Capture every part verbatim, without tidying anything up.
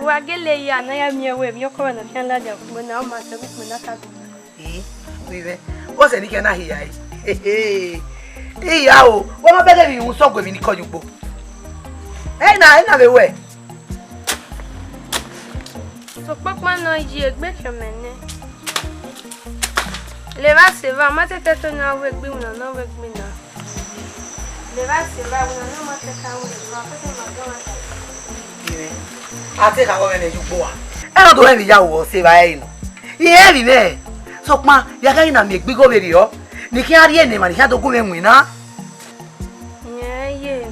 Wa gele ya na ya miẹn wẹ, miẹn ọkọ na khian ladian ukpo na, ọ ma sẹ ukpo na ka. Ii, vbe mwẹ, wẹ sẹ ne I khian na hia ẹre. Iya o, wa ma bẹghe vbe uhunmwu sẹ ọgua emwi ne I kọ ye ugbo. Ẹ na, ẹ na vbe wẹ. Sokpan ọkpa nọ yi egbe khian mẹ nẹ. Levba sẹ evba, ma tete to na wẹ egbe iwinna nọ wẹ egbe na. Levba sẹ evba, iwinna nọ ma tete wẹ egbe, ma tete ma dọ wẹ. A te kha wẹ mwẹ ye ugbo a. Ẹ na do hẹ vbe ya wẹ sẹ evba ẹre nọ. Irẹn vbe mwẹ, sokpan ya gha na miẹn egbe igho vberriọ, ne I khian rhie ne emwa ne I khian do gu mwẹ winna. Yẹn ye.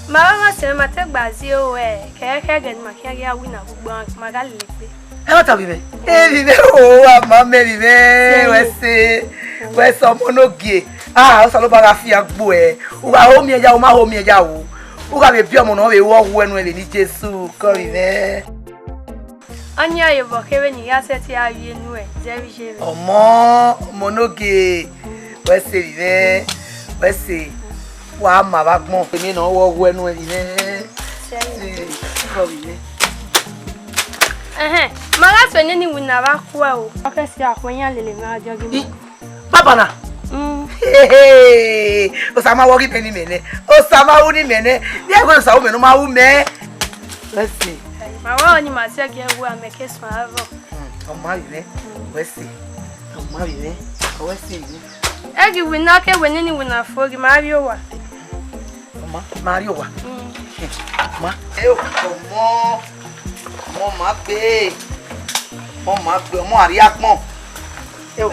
Ma vbe ọmọ sẹ ma te gba zie ruẹ, kẹghẹkẹghẹ ne ma khian ghi a winna vbe ugbo, ma gha lele egbe. Ẹ wa ta vbe mwẹ. Ẹ vbe mwẹ o, a ma mẹ vbe mwẹ, wẹ sẹ, wẹ sẹ ọmọ ne ogie. Ah, Osanobua gha fian gbe uẹ. U gha ho miẹn ya, u ma ho miẹn ya o. U gha vbe biẹ ọmọ ne ọ vbe ru ọghuẹ nuẹn vbe eni Jesu, kọ vbe mwẹ. Ọnii ọre obọ kherhe ne I ya sẹtin a vbe nuẹn zẹ vbe iye mwẹ. Ọmọ, ọmọ ne ogie, wẹ sẹ vbe mwẹ, wẹ sẹ, wa ma vbe agbọn. Emwi ne ọ wọ wẹ nuẹn vbe mwẹ. Sẹ. Ẹ, kọ vbe mwẹ. Ẹhẹn, ma gha sẹ nene iwinna vbe akhua o. Ọ kẹ si akhua iran lele mwẹ a jọ ghi ma. Baba na. Mm. Osa ma wọ ghi mẹ ne imẹ nẹ. Osa ma ru ne imẹ nẹ. Ne ẹghẹ Osa ru mẹ ne ọ ma ru mẹ. Let's see. Ma wa ọni ma sẹ gie wu amẹ ke suẹn avọ. Mm, ọ ma vbe mwẹ. Wẹ sẹ. Ọ ma vbe mwẹ. Wẹ sẹ. Ẹ ghi winna ke wẹ nene iwinna fo ghi ma rrie owa. Ọ ma, ma rrie owa. Mm. Ọ ma. Ẹ o, ọmọ. Ọmọ ma gbe. Ọmọ ma gbe, ọmọ a rrie agbọn. Ẹ o.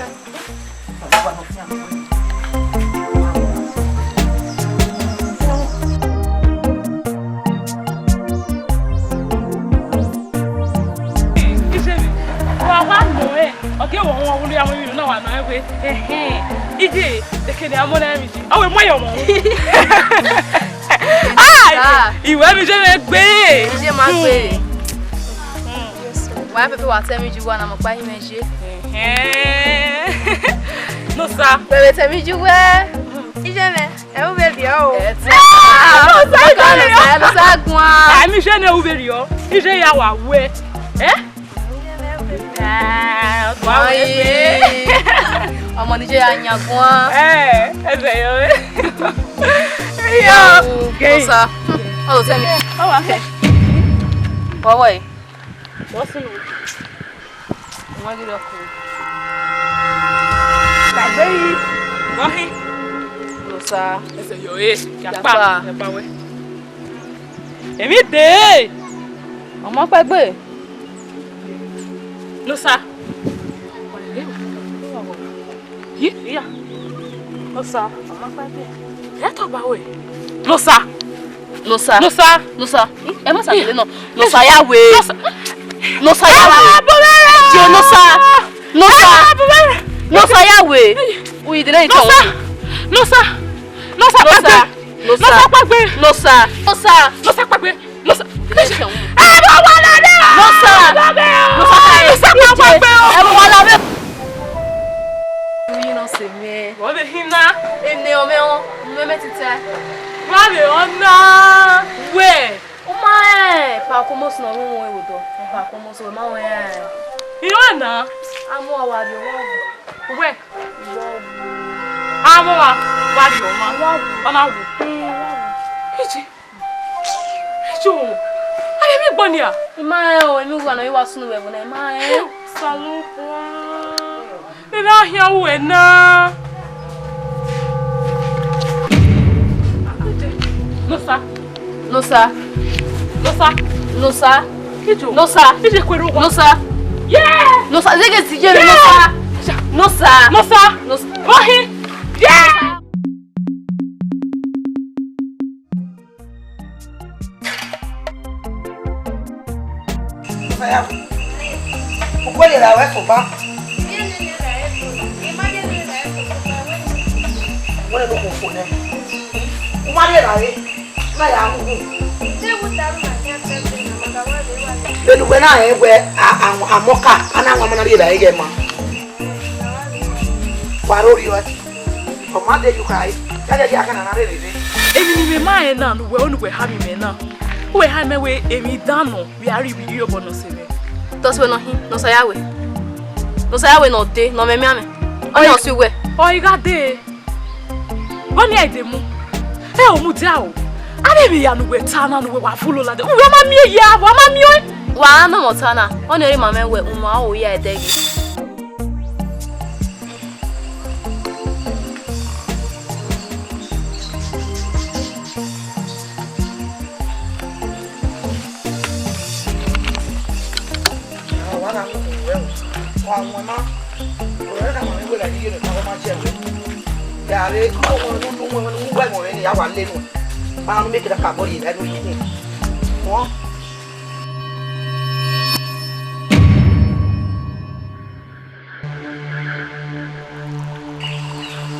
Iye, wa wa nọ ẹ, ọ gie wọ wọn wulu ya mu ivbi na wa nọ ẹ wẹ, ẹhẹn, iye, ekene a mu na ẹmwẹ iye, ọ wẹ mu ẹyọ mọ. Ai, iwẹ mi je mwẹ gbe. Iye ma gbe. Hmm. Hmm. Wa pẹpẹ wa tẹ mi ju wa na mo pa yin mẹ je. Ẹhẹn. No sir. Pẹpẹ tẹ mi ju wẹ. Iye mẹ. Ẹ u vberriọ o. Ẹ tẹ. Ah, no sir, no sir, no sir, guan. Ah, mi je ne u vberriọ. Iye ya wa wẹ. Eh? Ah, guan wẹ. Ọmọ ni je ya yan guan. Eh, ẹ bẹ yọ. Yo. Yo, no sir. Ọ tẹ mi. Ọ wa fẹ. Wọ wẹ. What's the name? Wọ́n gé lọ kúrò. Gbàgbé yìí. Wọ́n hí. No sir. Ẹsẹ̀ yọ ẹ. Yàpá. Yàpá. Yàpá wẹ̀. Èmi dé. Ọmọ pẹ́ gbé. No sir. Yi, iya. No sir. Ẹ tọ ba we. No sir. No sir. No sir. No sir. Ẹ ma sa dele no. No sir ya we. No sir. No sir ya we. Ẹ ma bọ rẹ. Yo, no sir. No sir. Ẹ ma bọ rẹ. No sir ya we. Uyi dele ito. No sir. No sir. No sir. No sir. No sir. No sir. No sir. No sir. No sir. Ẹ bá wà lálẹ́ o! No sir. No sir. No sir, má wá gbé o. Ẹ bá wà lálẹ́. Yín náà ṣe mí. Wọ́n lè hin ná. Èmi ọmọ ẹ̀wọ̀n, mo mẹ́ ti tẹ́. Wọ́n lè hàn ná. Wẹ̀. Ó máa ẹ̀ pàkó mọ́ sùn ọ̀run wọn èwò dọ̀. Pàkó mọ́ sùn ọ̀run wọn ẹ̀. Ìwọ náà. A mú ọwọ́ àdìo wọ́n wù. Wẹ̀. Ìwọ wù. A mú wa, wa rí ọmọ. Wọ́n wù. Ọ̀nà wù. Ẹ, wọ́n wù. Kìjì. Ejo, a lè mi gbọ́ ni a? Ima ẹ o, emi wa nọ, iwa sunu wẹ wẹ na, ima ẹ. Salukua. Ẹ na hian wẹ na. No sir. No sir. No sir. No sir. Ejo. No sir. Ejo, kwero wa. No sir. Yeah. No sir. Zege si je no sir. No sir. No sir. No sir. Wahi. Yeah. Ukweli ra wẹ fo ba. Wọ́n lè lókun fò náà. Wọ́n lè ra rẹ̀. Má yà á mú un. Bẹ́ẹ̀ni wẹ́ náà ẹ̀ wẹ́ àmọ́ká, a náà wọn máa rí ra ẹ̀yẹ mọ́. Wà á rórí ọtí. Ọ ma de yu khai, ya de ya kana na rere re. Emwi ne I vbe ma rẹn na, ne uwẹ, ne uwẹ ha mi mẹ na. Uwẹ ha mẹ wẹ emwi dan nọ, vbe a rri ivbi rri obọ nọ sẹ mwẹ. Tọsẹ wẹ nọ hin, nọ sa ya wẹ. Nọ sa ya wẹ nọ de, nọ mẹ mianmwẹ. Ọ nọ si uwẹ. Ọ i gha de. Vbọ ni a i de mu? Ẹ o mudia o. A vbe vbe ya ne uwẹ ta na, ne uwẹ wa vulo ladian. Uwẹ ma miẹn ya, wa ma miẹn ọẹn. Wa nọ mẹ ọta na, ọ ni ọre ma mwẹ wẹ, uma o ya ẹdẹghe.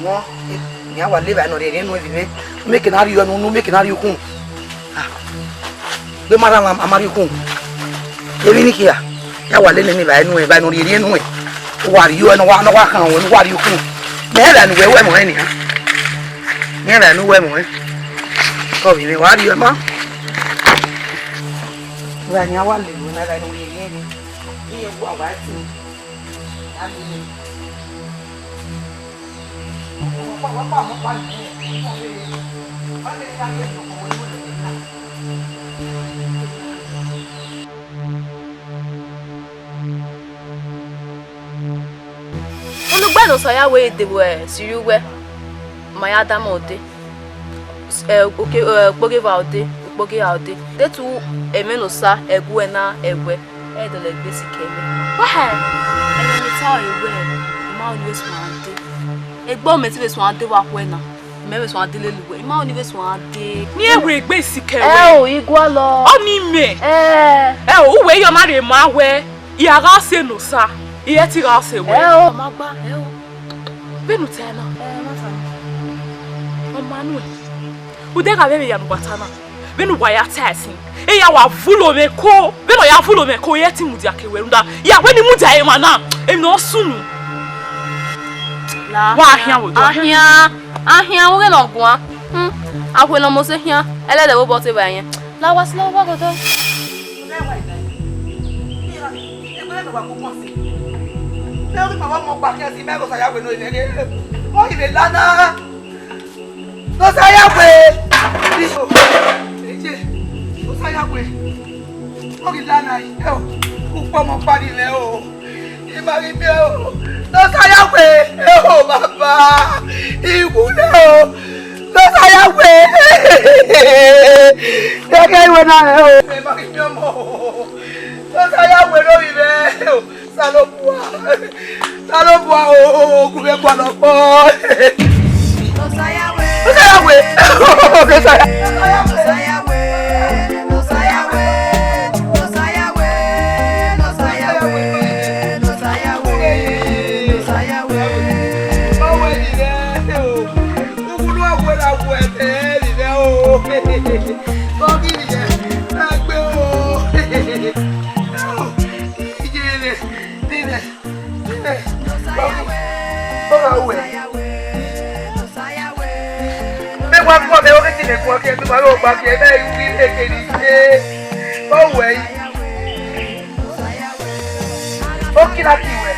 Wọn, iran wa le evbare ne ọ rhiẹnrhiẹn nuẹn vbe imẹ. Mẹ ke na rhie unu, mẹ ke na rhie ukhunmwu. Ah, vbe ma rhan a ma rhie ukhunmwu. Emwi ni khia, ya wa lele ne evbare nuẹn, evbare ne ọ rhiẹnrhiẹn nuẹn. Wa rhie ne ọ wa, ne ọ wa khan ruẹ, ne uwa rhie ukhunmwu. Mẹ rẹn evbare ne uwẹ mọ ẹn nian. Mẹ rẹn evbare ne uwẹ mọ ẹn. Kọ vbe imẹ wa rhie ma. Evbare ne iran wa lele ruẹ na, evbare ne ọ rhiẹnrhiẹn nuẹn. Iran wa wa ẹtin. Unu gbe ne Osa ya wẹ de vbe sirri uwẹ, ma ya dama ode. Ẹ, oke, ẹ, okpoghieva ode, okpoghieva ode. De tu ẹmwẹ ne Osa, ẹguẹ na, ẹwẹ. Ẹ dọlọ egbe sikẹ mwẹ. Wẹẹ, ẹmwẹ ne I ta ọre wẹẹ, I ma ru ne I vbe suẹn de. Egbe ọmọ mẹ te vbe suẹn de vbe akhuẹ na, mẹ vbe suẹn de lele uwẹ, I ma ru ne I vbe suẹn de. Ne I vbe ru egbe sikẹ wẹ. Ẹ o, I gualọ. Ọnii mẹ. Ẹ. Ẹ o, uwẹ ya ma rhie ma wẹ, I gha gha ọse ne Osa, I i te gha ọse wẹ. Ẹ o, ma gba, ẹ o. Vbene u ta na. Ẹ, ma ta. Ọ ma nuẹn. Ude gha vbe vbe ya ne uwa ta na, vbene uwa ya ta ẹsin, eya wa vulo mwẹ ko, vbene ọ ya vulo mwẹ ko, I i te mudia ke wẹ rhunmwuda, ya wẹ ne I mudia emwa na, emwi ne ọ sunu. La, wa khian vbe odua. Akhian, akhian, u ghe ne ọ guan. Hmm, akhuẹ ne ọ mose khian, ẹlẹdẹ vbe obọ te vba ẹyẹn. La wa si la wa godo. Mẹ ọghe ma wa mọ ọkpa khian si, mẹ ghe Osa ya wẹ ne ọ i vbe ghe. Ọ i vbe la na. Osa ya wẹ. Eje, Osa ya wẹ. Ọ ghi la na, ẹ o, ukpọmọ kpari mwẹ o. I ma ghi miẹn o. Osa ya wẹ. Ẹ o, baba. I wu nẹ o. Osa ya wẹ. Gẹgẹ iwẹ na rẹ o. I ma ghi miẹn ọmọ o. Osa ya wẹ ne ovbi mwẹ o. Osanobua, Osanobua o, gu mwẹ gualọ kpọ. Osa ya wẹ. Osa ya wẹ. Osa ya wẹ. Ọ wẹ ni rẹ o. Ughulu a wẹ la wẹ ẹmwẹ rẹ o. Ọ ghi rẹ, a gbe o. Iye rẹ, ni rẹ. Mẹ wa kọ mẹ, ọ ghi tine kua kẹ, mẹ wa ro gba kẹ, mẹ ru ghi leke ni ye. Ọ wẹ yi. Ọ kina ki wẹ.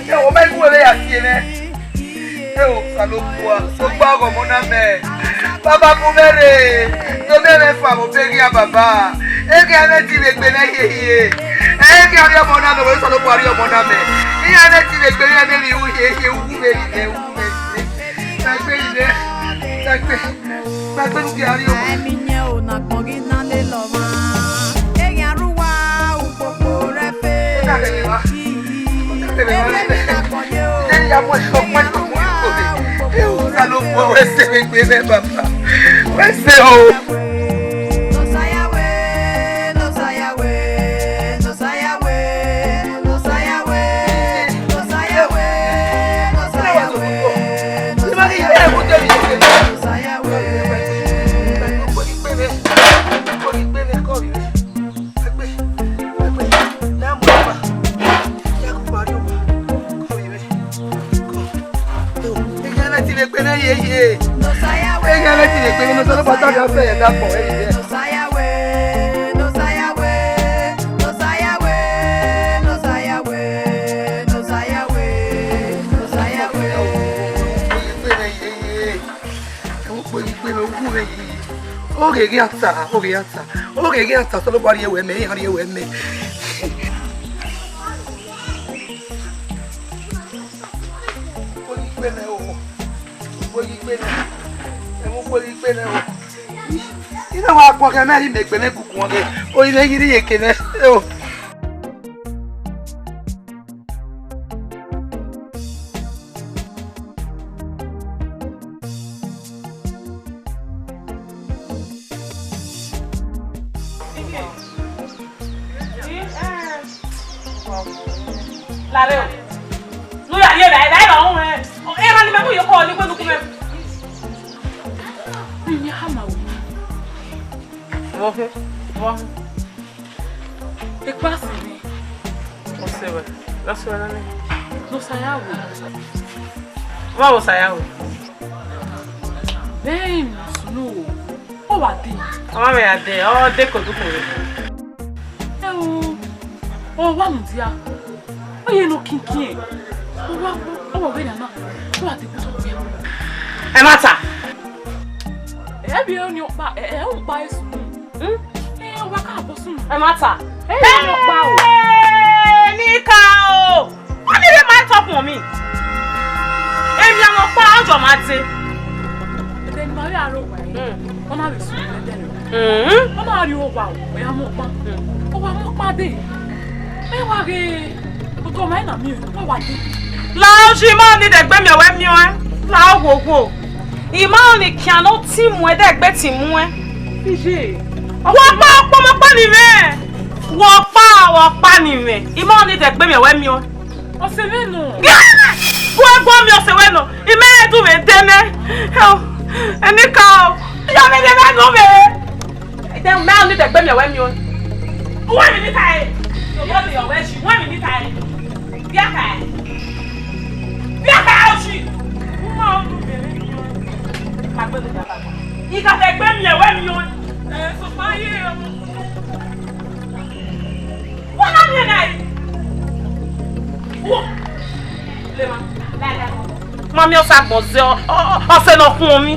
Ẹ, ọ ma gu wẹ ya tie nẹ. Ẹ o, Osanobua, sokpan ọghe ọmọ na mẹ. Baba, bu mwẹ rre, do miẹn mwẹ fan vbe obọ eghian, Baba. Eghian mwẹ ti vbe gbe nẹ hiehie. Ẹ, eghian rhie ọmọ na mẹ, wẹ Osanobua rhie ọmọ na mẹ. Iran mwẹ ti vbe gbe, iran mwẹ vbe ru hiehie, uwu mwẹ rhie, uwu mwẹ rhie. Tagbe rhie, tagbe, tagbe ne u ghi a rhie ọmọ. Ẹmiyẹn o na gbọn ghi na lele ọmwa. Eghian rre uwa ukpokpo rẹ fe. Ẹ na rre wa. Ẹ na rre wa. Ẹ na rre wa. Ẹ na rre wa. Osanobua, wẹ sẹ vbe egbe mwẹ, Baba. Wẹ sẹ o. Ẹ ti vbe kpe nẹ yeye. Ẹ yẹ, ẹ ti vbe kpe nẹ, Osanobua ta khian sẹ ẹre da kpọ ẹre yẹ. Ẹ wo kpe ghi kpe mwẹ, uwu mwẹ yi. Oghe ghian ta, oghe ghian ta, oghe ghian ta, Osanobua rhie wẹ mẹ, iran rhie wẹ mẹ. Ukpo ghi kpe mwẹ o, ukpo ghi kpe mwẹ, ẹ wo ukpo ghi kpe mwẹ o. I na wa guan khẹ mẹ, I mẹ egbe mwẹ guguan khẹ, o, I mwẹ ghi rhie eke mwẹ o. Lare o. Ne u ya rhie evbare, evbare ọre ọ huẹn. Erhan ne imẹ mu ye okọ ni wẹ ne u gu mwẹ. Iyẹn a ma ru. Vbọ khin? Vbọ khin? Ekpa sẹ mwẹ. Ọ sẹ wẹ. Ọ sẹ wẹ nani. Ne Osa ya ru. Vbọ vbe Osa ya ru? Vbe ẹrinmwi ne ọ sunu o, ọ wa dee. Ọ ma vbe ya dee, ọ dee ke odukhunmwu. Ẹ o, ọ wa mudia. Ọ ye ne ọ kinkin. Ọ wa, ọ wa vbe na na. Ọ wa dee ke odukhunmwu. Ẹ ma ta. Ẹ bi ẹ ni ọkpa, ẹ, ẹ ọkpa esu. Hmm? Ẹ, wa ka bọ sunu. Ẹ ma ta. Ẹ, ẹ ni ọkpa o. Ẹ, ni ka o. Wọ́n ní ilé máa ń tọkùn mi. Èmi àwọn ọ̀pá ọjọ́ máa dé. Ẹni máa rí àárọ̀ wà yìí, wọ́n máa lè sùn lẹ́dẹ̀ rẹ̀. Wọ́n máa rí ọwà o, ẹ̀yà mọ̀ pa. Ọwà mọ̀ pa dé. Ẹ wá rè é, ọ̀tọ̀ ọmọ ẹ̀ nà mí o, wọ́n wà dé. Làwọn ṣì máa ní ìdẹ̀gbẹ́ mi ọ̀wẹ́ mi ọ́ ẹ́. Làwọn wò wò. Ìmọ̀ òní kìá ló tì mú ẹ dẹ́gbẹ́ tì mú ẹ. Wọ́n pa ọ̀pọ̀ ọmọ pa nìyẹn. Wọ́n pa, wọ́n pa nìyẹn. Ìmọ̀ òní ìdẹ̀gbẹ́ mi ọ̀wẹ́ mi ọ́. Ọsẹ vẹ nọ. Gẹrẹ! Gu ẹguọn miẹn ọsẹ wẹ nọ. I mẹ rẹ dun vbe dẹ nẹ. Ẹnika o. Iye mwẹ dẹ na nọ vbe. Ẹdẹ mẹ ọ ni dẹ gbe miẹn wẹ miẹn. Uwẹ mi ni ka e. Yo yo yo wẹ shi. Uwẹ mi ni ka e. Bia ka e. Bia ka e oshi. Uma ọnu vbe. Ma gbe do ya ba. I ka dẹ gbe miẹn wẹ miẹn. Eh, so pa ye. Wọ́n náà ní ẹ̀nà yìí. Wọ́n. Lè ma. Láìláì. Mami, ọ sa gbọn zẹ ọ, ọ, ọ, ọsẹ nọ khuọn mi.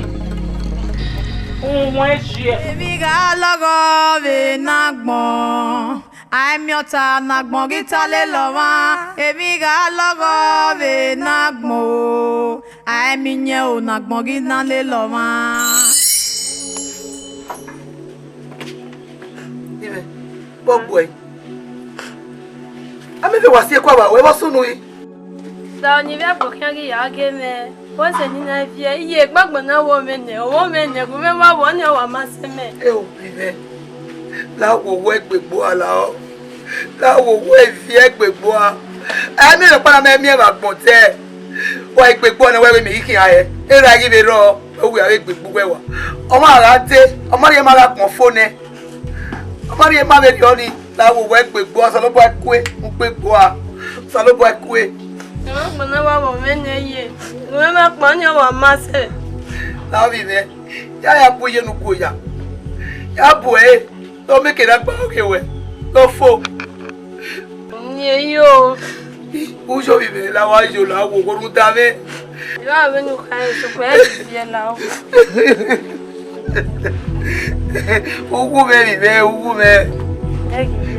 Ohun ẹ ṣe ẹ. Emwi gha lọghọ vbe ne agbọn, a i miẹn ọta ne agbọn ghi ta lele ọmwa. Emwi gha lọghọ vbe ne agbọn o, a i miẹn iyẹn o ne agbọn ghi na lele ọmwa. Ivẹ, kpọgbuẹ. A mẹ vbe wa si eku ava, wẹ vbe ọ sunu yi? Da ọni vbe agbọn khian ghi ya ghe mwẹ, wẹ sẹ ni na viẹ, iye egbe agbọn na wọ mwẹ nẹ, ọ wọ mwẹ nẹ, gu mwẹ wa wọ nẹ, ọ wa ma sẹ mẹ. E o, ivẹ, la wo wẹ egbe gbo a la ọ, la wo wẹ viẹ egbe gbo a. Ẹ miẹn rhọkpa na mẹ miẹn vbe agbọn tẹ, wa egbe gbo a na wẹ vbe mẹ ghi khian hẹ, erha ghi vbe rrọọ, wẹ wia vbe egbe gbo wẹ wa. Ọmwa gha te, ọmwa rhie ma gha gbọn fo nẹ. Ọ ma rhie ma vberriọ nii, la wo wẹ egbe gbo a, Osanobua kue, u gbe gbo a, Osanobua kue. Ọmọ agbọn na wa vwẹ mwẹ nẹ ye, ne uwẹ ma kpao ni ọ wa ma sẹ. La vbe mwẹ, ya ya bu iye ne u kuo ya, ya bu ẹre, ne ọ mieke ne a gba ọghe wẹ, ne ọ fo. Uni eyo. U yo vbe mwẹ la wa yo la wo, wo rhunmwuda mwẹ. Ira vbe nu kha eso, pé ẹ ghi viẹ la o. Uwu mwẹ vbe mwẹ, uwu mwẹ. Ẹ ghi viẹ.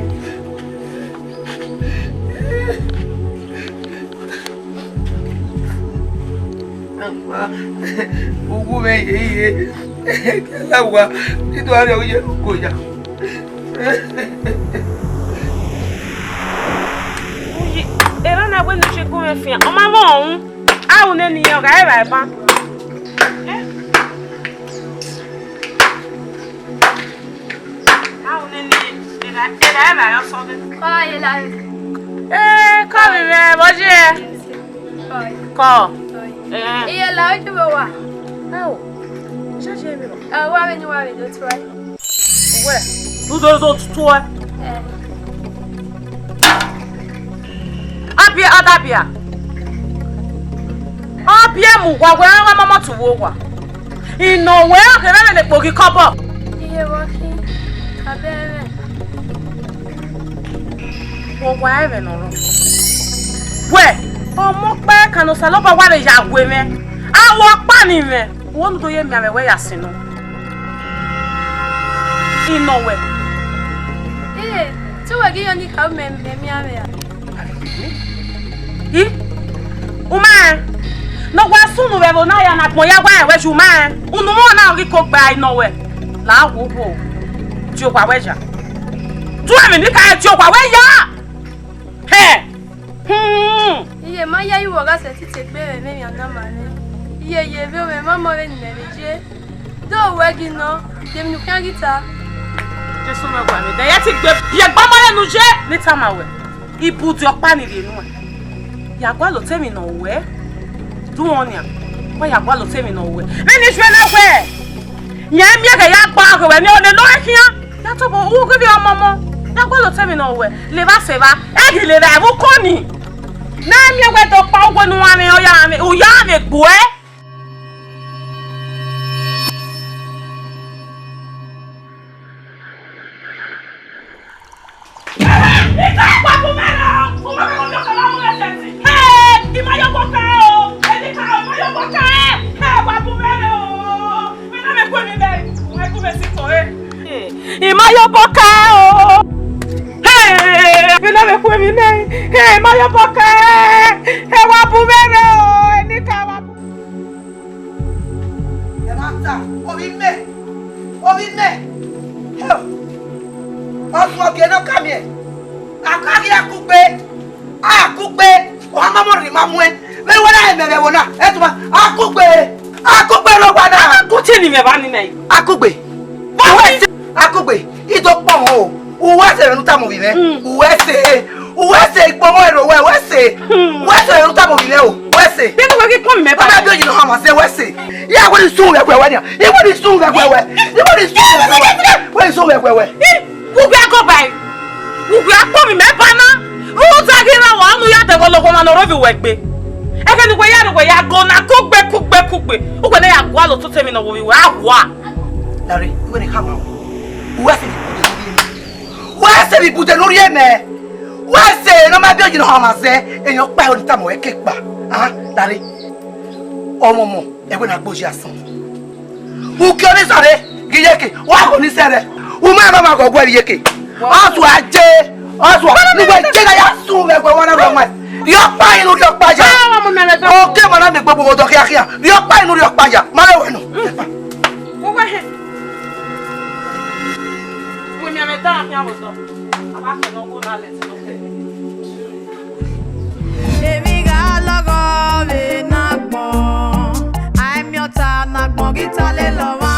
Uwu mwẹ ye ye. Kẹla wa, I do arẹ oye ko ya. Uyi, erha na wẹ ne u si gu mwẹ fian, ọ ma vbe ọnrẹn. A ru nene iran, ọ gha re evbare ban. Eh? A ru nene iran, ọ gha re evbare ọsọmẹ. Kọ ye la. Eh, kọ vbe mwẹ, vbọ ye? Kọ. Kọ. Kọ. Eh. Iye la, ojú wo wà? Ẹ o, ṣé ṣe mi rọ? Ẹ, wa vbe ni wa vbe do tuẹ. Uwẹ, u do do tuẹ. Eh. Abia, ọ da bia. Ọ Biẹ mu uwa wẹ ọghe ọmọmọ tu vbe owa. Inọ wẹ ọghe mwẹ vbe ne kpoghi kọbọ. Iye vbọ khin, ka bẹrẹ mwẹ. Vbe owa ẹmwẹ ne ọ rrọọ. Wẹ, ọmọ ọkpa ẹkan ne Osanobua wa rre ya gue mwẹ. Avbe ọkpa ni mwẹ. Uwẹ ne u do ye miẹn mwẹ wẹ ya sin nọ. Inọ wẹ. Ee, te uwẹ ghi yọ ni kha mẹ, mẹ miẹn mwẹ ra? I, u ma rẹn? Ne ọ wa sunu vbe ẹvbo na ya ne agbọn ya wa rẹn wẹ, u ma rẹn? Unu mwẹ na ghi ko gbe a inọ wẹ. La wo wo. Tie owa wẹ ya. Du ẹmwẹ ni ka tie owa wẹ ya. Hẹ. Hmm. Iye ma ya iwọ gha sẹ titi egbe vbe emwi a na ma nẹ. Iye ye vbe ovbe ma mọ vbe ne imẹ vbe ye. Do wẹ ghi nọ, de emwi ne u khian ghi ta. Jesu mwẹ gua vbe dẹ, ya ti gbe biẹ gba ma ye ne u ye. Ne I tama wẹ, ibude ọkpa ni rhie nuẹn. Ya gualọ otọ emwi ne ọ wẹ, du wọn nian, wa ya gualọ otọ emwi ne ọ wẹ. Vbene Izrẹl na wẹ, yẹn miẹn ghẹ ya gba ọghe wẹ ne ọ lele ọre khian. Ya tobọ, u ghi vbe ọmọmọ, ya gualọ otọ emwi ne ọ wẹ, levba sẹ evba, ẹ ghi levba ẹvbo ukọ ni. Ne a miẹn wẹ dọkpa uwẹ ne u ya mwẹ, u ya mwẹ gbuẹ. I ma ye obọ kẹ o. Hey, vbene ọ vbe khu emwi nẹ, hey, I ma ye obọ kẹ. Hey, wa bu mwẹ rre o, enikẹn wa bu. Ẹ ma ta, ovbi mẹ, ovbi mẹ. Hey, ọ sunu ọgie ne ọ ka miẹn. A ka ghi a kugbe, a kugbe, ọ ma mọ rhie ma muẹn. Vbene wẹ na rẹn mẹ vbe ẹvbo na, ẹ tuma, a kugbe, a kugbe rre owa na. A ku tie ni mwẹ evba ni nẹ. A kugbe. Uwẹ sẹ, a kugbe, I do kpọnmwẹ o. Uwẹ sẹ vbene u tama ovbi mwẹ. Mm. Uwẹ sẹ, uwẹ sẹ ikpọnmwẹ rre owẹ, uwẹ sẹ. Hmm. Uwẹ sẹ vbene u tama ovbi mwẹ o, uwẹ sẹ. Vbene wẹ ghi kpọnmwẹ mẹ ba. Ọ ma bi oyi nọ hama sẹ, uwẹ sẹ. Ya wẹ ni sun vbe ẹguẹ wẹ nia. I wẹ ni sun vbe ẹguẹ wẹ. I wẹ ni sun vbe ẹguẹ wẹ. Wẹ ni sun vbe ẹguẹ wẹ. Ih, uwẹ a go ba ẹre. Uwẹ a kpọnmwẹ mẹ ba na. Rhunmwuda ghi rhan wa, ọnii ya dẹghe ọlọghọmwa ne ọ rre ovbi uwẹ egbe. Ẹghẹ ne uwẹ ya rre, uwẹ ya go na kugbe, kugbe, kugbe. Uwẹ ne ya gualọ otọ emwi ne ọ wẹ ovbi uwẹ, a wa. Dare, uwẹ ni khama. Uwẹ sẹ vbe ibude ne u rhie mẹ. Uwẹ sẹ vbe ibude ne u rhie mẹ. Uwẹ sẹ ne ọ ma bi oyi ne ọ hama zẹ, emwi ọkpa ẹre ọ ni tama wẹ ke kpa. Ah, dare. Ọmọmọ, ẹwẹ na gbe oyi asọn. Uki ọnii sare, ghi iyeke, wa kọ ni sẹrẹ. U ma ma ma gọgọ vbe iyeke. Ọ sua je, ọ sua, ne uwẹ je na ya sun vbe ẹguẹ wa na vbe ọmwa. Rhiọkpa inu rhiọkpa ya. Oke ma na miẹn gbogbo odọ khiakhian. Rhiọkpa inu rhiọkpa ya. Ma rre wẹ nọ. Uwẹ he. Uwẹ miẹn mwẹ da khian vbe odọ. A ma kẹ ne ọ gho na lẹ. Emwi gha lọghọ vbe ne agbọn, a i miẹn ọta ne agbọn ghi ta lele ọmwa.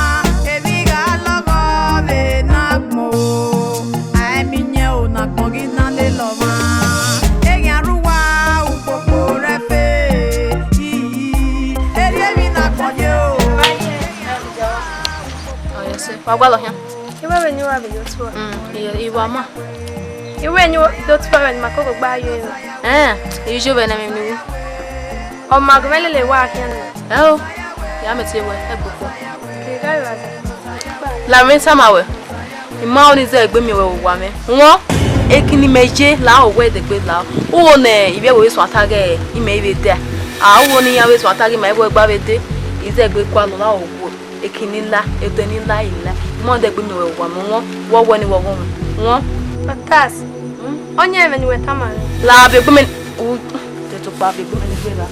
Emwi gha lọghọ vbe ne agbọn o, a i miẹn iyẹn o ne agbọn ghi na lele ọmwa. Eghian rre uwa ukpokpo rẹ fe, ii, erriọ emwi ne agbọn ye o. Ọ yọ sẹ, wa gualọ khian. I wẹ vbene I wa vbe ye otua? Mm, I, I wa ma. I wẹ ne I do tua vbe ne ima koko gba yo emwa. Ẹn, I yo vbe ne emwi ne u ru. Ọ ma gu mwẹ lele wa khian nẹ. Ẹ o, ya mẹ tie wẹ, ẹ gboko. Ke ga yo aza. La mwẹ tama wẹ, I ma ọnii zẹ egbe miẹn wẹ vbe owa mwẹ. Wọn, ekin ne imẹ ye la o wẹ degbe la. Uwo ne ivbi ẹvbo vbe suẹn ata ghe imẹ i vbe dẹ. A uwo ne iran vbe suẹn ata ghe ima i vbe gba vbe de. I zẹ egbe gualọ la o wẹ. Ekin ni la, ẹdẹ ni la, I la. Mọ dẹ gbe mẹ wẹ wa mẹ wọn, wọ wẹ ni wọ ghọmwa. Wọn. Otas. Hmm? Ọyẹn ẹmwẹ ne uwẹ tama rẹ. La vbe gbe mẹ, u, te to kpa vbe gbe mẹ ni gbe ra.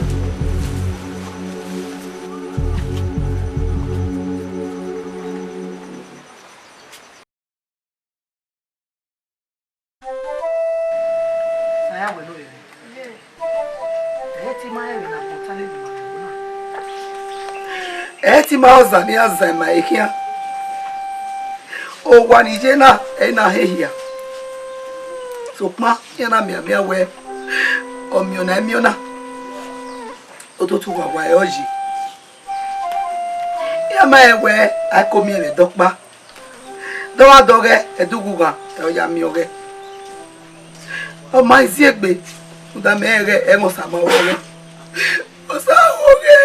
Saya wẹ ne ovbi mwẹ. Ẹ i te ima rẹn vbe ne agbọn ta lele ima vbe ẹvbo na. Ẹ i te ima ọza ne iran zan ima ẹre khian. Owa ni ye na, ẹ i na hẹ ehia. Sokpan iran na mianmian wẹ, ọmiọn na i miẹn ọna. Ototu uwa wa ẹre ọ yi. Iran ma rẹn wẹ, a i ko miẹn vbe ẹdẹ ọkpa. Dọmwadẹ ọghẹ, ẹdẹ ughughan, ẹ ọ ya miẹn ọghẹ. Ọ ma i ziegbe, rhunmwuda mẹ rẹn ghẹ ẹmwẹ Osa ma vbe ọghẹ. Osa vbe ọghẹ.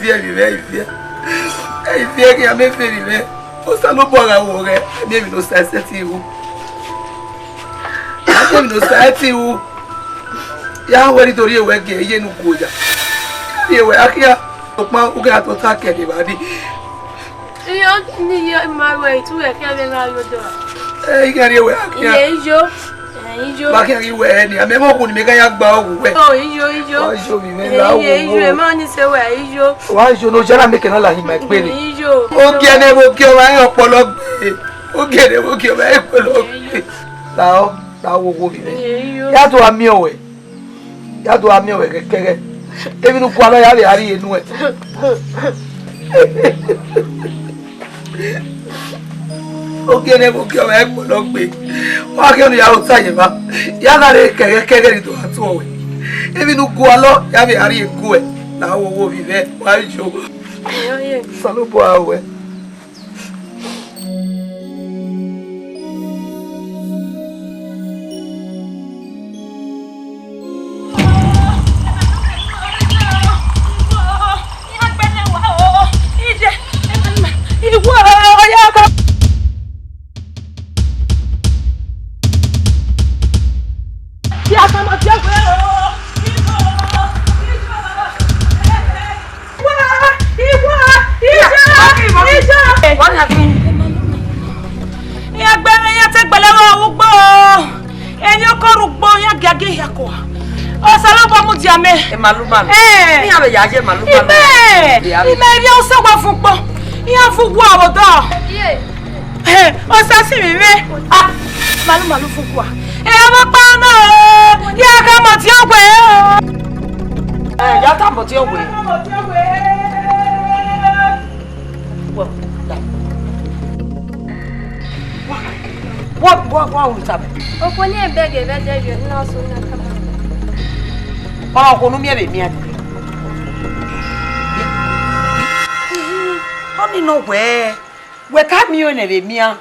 Ẹ vbe mwẹ, ẹ i viẹ. Ẹ i viẹ khian, mẹ vbe mwẹ. Osanobua gha ru ọghẹ, ẹ miẹn emwi ne Osa sẹtin ru. Ẹ miẹn emwi ne Osa sẹtin ru. Ya wẹ ne I do rhie wẹ gie iye ne u guoya. Rhie wẹ akhian, sokpan u gha tota kẹ vbe evba nii. Iye ni iye ma ruẹ, I tu wẹ khian vbe gha yo dọ. Ẹ, I gha rhie wẹ akhian. Iye, iyo. Ẹ, iyo. Wa khian ghi wẹ ẹ ni, a mẹ vbe okhu ni mẹ gha ya gba ọghe uwẹ. O, iyo, iyo. Wa yo vbe mwẹ la wo. Iye, iyo, emọ ni sẹ wẹ, iyo. Wa yo ne oya na mẹ kẹ na la hin ma egbe rre. Iyo. Ogie ne vbe ogie ọmwa rẹn ọkpọlọ gbe. Ogie ne vbe ogie ọmwa rẹn ọkpọlọ gbe. La ọ, la wo wo vbe mwẹ. Iye, iyo. Ya do a miẹn wẹ. Ya do a miẹn wẹ kẹkẹghẹ. Emwi ne u gualọ ya vbe a rhie nuẹn. Ogie ne vbe ogie ọmwa rẹn ọkpọlọ gbe. Wa khian ne ya ru osa ye evba. Ya gha rre kẹghẹ kẹghẹ ne I do gha tuẹ wẹ. Emwi ne u gualọ ya vbe a rhie guẹ. La wo wo vbe mwẹ, wa yo. Osanobua wẹ. Iran gbe mwẹ, iran te gbele vbe ugbo, emwi ọkọ rugbo, iran giagia hia kua. Osanobua mudia mẹ. Emaluma mẹ. Eh. Iran vbe ya ye emaluma mẹ. Imẹ, imẹ rhie usẹ wa fun ukpo, iran fun uwu ọvbodọ. Eh, Osa si mwẹ mwẹ. Ah, malu malu fun kua. Eh, ọmọ kpa na o. Ya ka mọ tie ogbe o. Eh, ya ta mọ tie ogbe. Wa, wa, wa, wa, wa, wa. Okhuo ni ebe ghe vbe ẹdẹ rriọ, ne ọ sẹ na tama. Ọ, okhuo ne u miẹn vbe miẹn. Ọni nọ wẹẹ, wẹ ka miẹn ọnẹ vbe miẹn,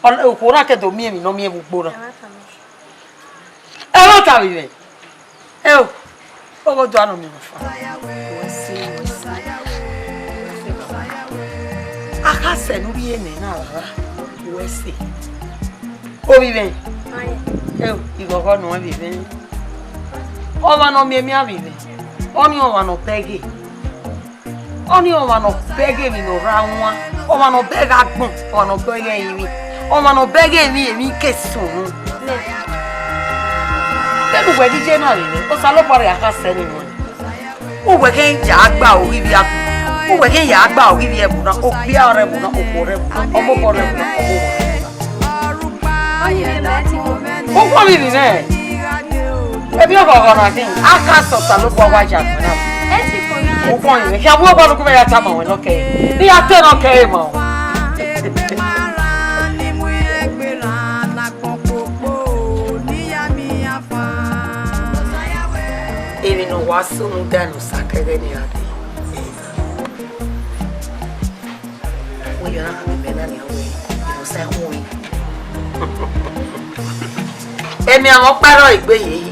ọ, okhuo na ke do miẹn emwi ne ọ miẹn vbe ugbo na. Ẹmwata vbe mwẹ. Ẹo, ọghe ọdọ anọ miẹn ọfa. Akhasẹ ne u rhie nẹ na rara, wẹ sẹ. Ovbi mwẹ. Ẹo, ighọghọ nọ vbe mwẹ. Ọmwa ne ọ miẹn miẹn vbe mwẹ, ọnii ọmwa ne ọ bẹghe. Ọnii ọmwa ne ọ bẹghe emwi ne ọ rre awan, ọmwa ne ọ bẹghe agbọn, ọmwa ne ọ bẹghe ẹrinmwi, ọmwa ne ọ bẹghe emwi, emwi ke sunu. Vbene uwẹ ghi ye na vbe mwẹ, Osanobua rhie akhasẹ ni nuẹn. Uwẹ ghẹ ya gba oghi ivbi agbọn, uwẹ ghẹ ya gba oghi ivbi ẹvbo na, okpia rre ẹvbo na, okhuo rre ẹvbo na, ọmọkhọ rre ẹvbo na, ọmọkhọ rre ẹvbo na. Okhuo vbe ivbi mwẹ. Emwi ọghọghọ na khin, akhasẹ Osanobua wa ya gbẹn na. Okhuo ivbi mwẹ, khian vbe ọgua ne u gu mwẹ ya tama ruẹ nọ kẹre. Ne I ya te nọ kẹre ma o. Emwi ne ọ wa sunu da ne Osa kẹghẹ ne a dee. Wẹ yọ na khama mẹ na nian wẹẹ, Osa ẹkhunmwi. Emianmwẹ ọkpa rrọọ egbe ye yi.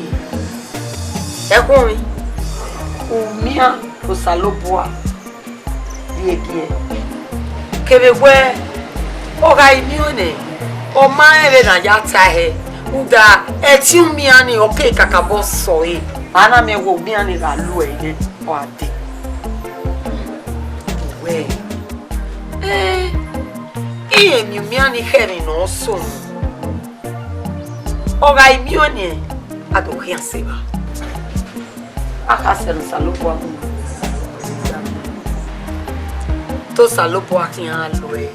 Ẹkhunmwi, u miẹn Osanobua. Rhie giẹ. Kevbe wẹ, ọ gha miẹn nẹ, ọ ma rẹn vbene a ya tae hẹ, rhunmwuda ẹtin umian ni ọ ke kakabọ sẹ ọre. A na miẹn wẹ umian ni gha lu ẹre nẹ, ọ gha dee. Wẹ, ẹ, irẹn miẹn umian ni khẹ emwi ne ọ sunu. Ọ gha miẹn ọnii, a do khian sẹ evba. A ka sẹ ne Osanobua mu. Te Osanobua khian lu ẹre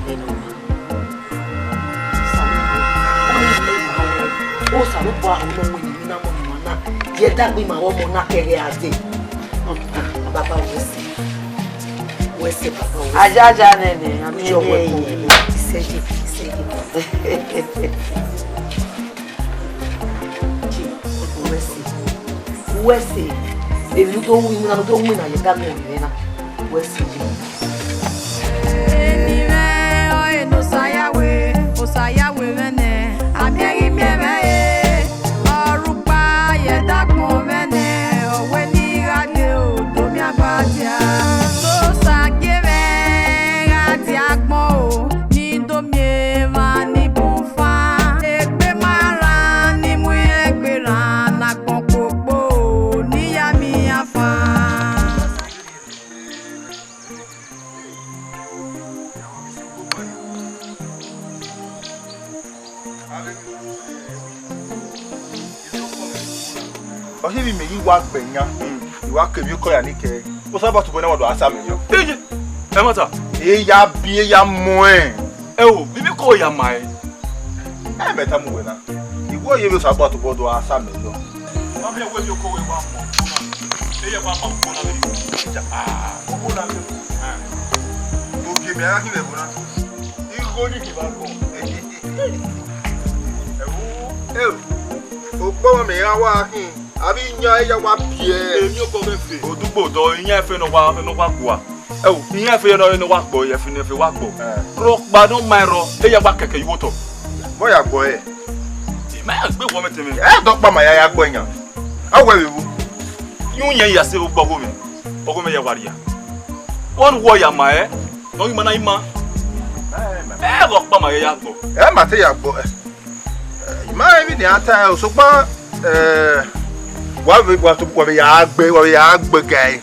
nene ọmwa. Osanobua ọnii, Osanobua ọnii, ọ wẹ ne emwi na mu ọmwa na, ye dagbe ima vbe ọmọ na kẹghẹ a dee. Baba wẹ sẹ. Wẹ sẹ baba wẹ sẹ. Ajaja nene, a miẹn. Ujọ wẹ nene. Isẹdi, isẹdi. Wẹ sẹ. Wẹ sẹ. Emwi ne u do winna, ne u do winna ye dagbe mwẹ na. Wẹ sẹ. Eni mwẹ ọre ne Osa ya wẹ, Osa ya wẹ mwẹ nẹ, a miẹn ghi miẹn mwẹ re. Ọrhukpa ye dagbe mwẹ nẹ, ọ wẹ ne I gha dee o, do miẹn abadia. Wa gbẹn yan, I wa kevbe ukọ ya ni kẹ. Osanobua tobọ na wa do a sa mẹ yọ. Eye, ẹ ma ta. E ya bi, e ya muẹn. Ẹ o, bibi ko ya ma ẹ. Ẹ mẹ tama uwẹ na. Iwọ ye vbe Osanobua tobọ do a sa mẹ yọ. Wa miẹn wẹ emwi oko wẹ wa mọ. Eye wa ma ko na vbe. Ah, oko na vbe. Ah. Ogie mẹ a gha khin vbe ẹvbo na. Igho ni khin vbe agbọn. Ẹ o, ẹ o. Okpọmọ mẹ i ra wa khin. Avbe iyan, e ya wa biẹ. Emwi oko mwẹ fe. Odugbo dọ, iyan efe ne ọ wa, ne ọ wa gua. Ẹ o, iyan efe ne ọ, ne ọ wa gbọ, efe ne efe wa gbọ. Eh. Rhọkpa ne ọ ma rrọọ, e ya wa kẹkẹ ye otọ. Vbọ ya gbọ ẹ? I ma ya gbe wọ mẹ tẹmwẹ. Ẹ dọkpa ma ya ya gbọ yan. A wẹ vbe vbo? Yu yẹn ya se vbe gbe ọgho mwẹ. Ọgho mwẹ ya wa ria. Wọ ne uwọ ya ma ẹ, ne ọ ghi ma na ima. Ẹ, ma. Ẹ, rhọkpa ma ya ya gbọ. Ẹ ma te ya gbọ ẹ. I ma rẹn emwi ne a ta ẹre, sokpan, eh, wa vbe, wa to, wa vbe ya gbe, wa vbe ya gbe ga ẹre.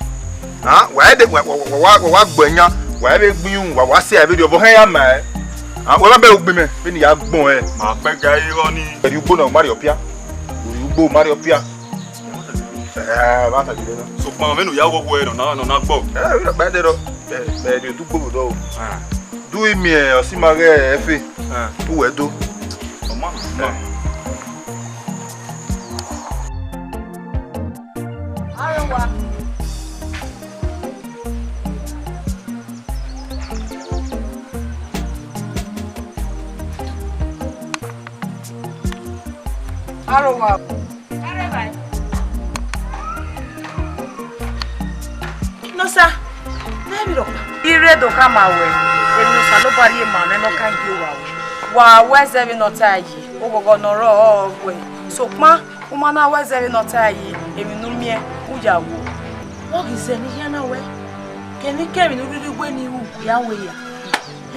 Ah, wa de, wa, wa, wa, wa, wa, wa gbe yan, wa vbe gbin yu, wa, wa si a vbe rhie ọvbokhan ya ma ẹre. Ah, wa ma bẹghe ugbẹn mẹ, vbene I ya gbọn ẹre. Ma kpẹ ga ẹre igho ni. Ẹri ugbo na, u ma rhie ọpia. U rhie ugbo, u ma rhie ọpia. Eh, ma ta gele na. Sokpan, vbene u ya ghọghọ ẹre, nọ na, nọ na gbọ. Eh, vbe rhọkpa de rọ. Eh, mẹ rhie odugbo vbe odọ o. Ah. Do imiẹn ọsẹ ima ghẹ ẹfe. Ah. Uwẹ do. Ọ ma, ọ ma. Arowa. Arowa. Nosa, ne emwi rhọkpa. I rre do khama wẹ, emwi ne Osanobua rhie ma mwẹ ne ọ kan gie owa wẹ. Wa wẹ zẹ vbene ọ ta yi, oghọghọ ne ọ rrọọ ọ wẹ. Sokpan, u ma na wẹ zẹ vbene ọ ta yi, emwi ne u miẹn, u ya wo. Ọ ghi zẹ ne I khian na wẹ, kẹmwẹ kẹmwẹ ne u rhirhi wẹ ne I ru, ya wẹ ya.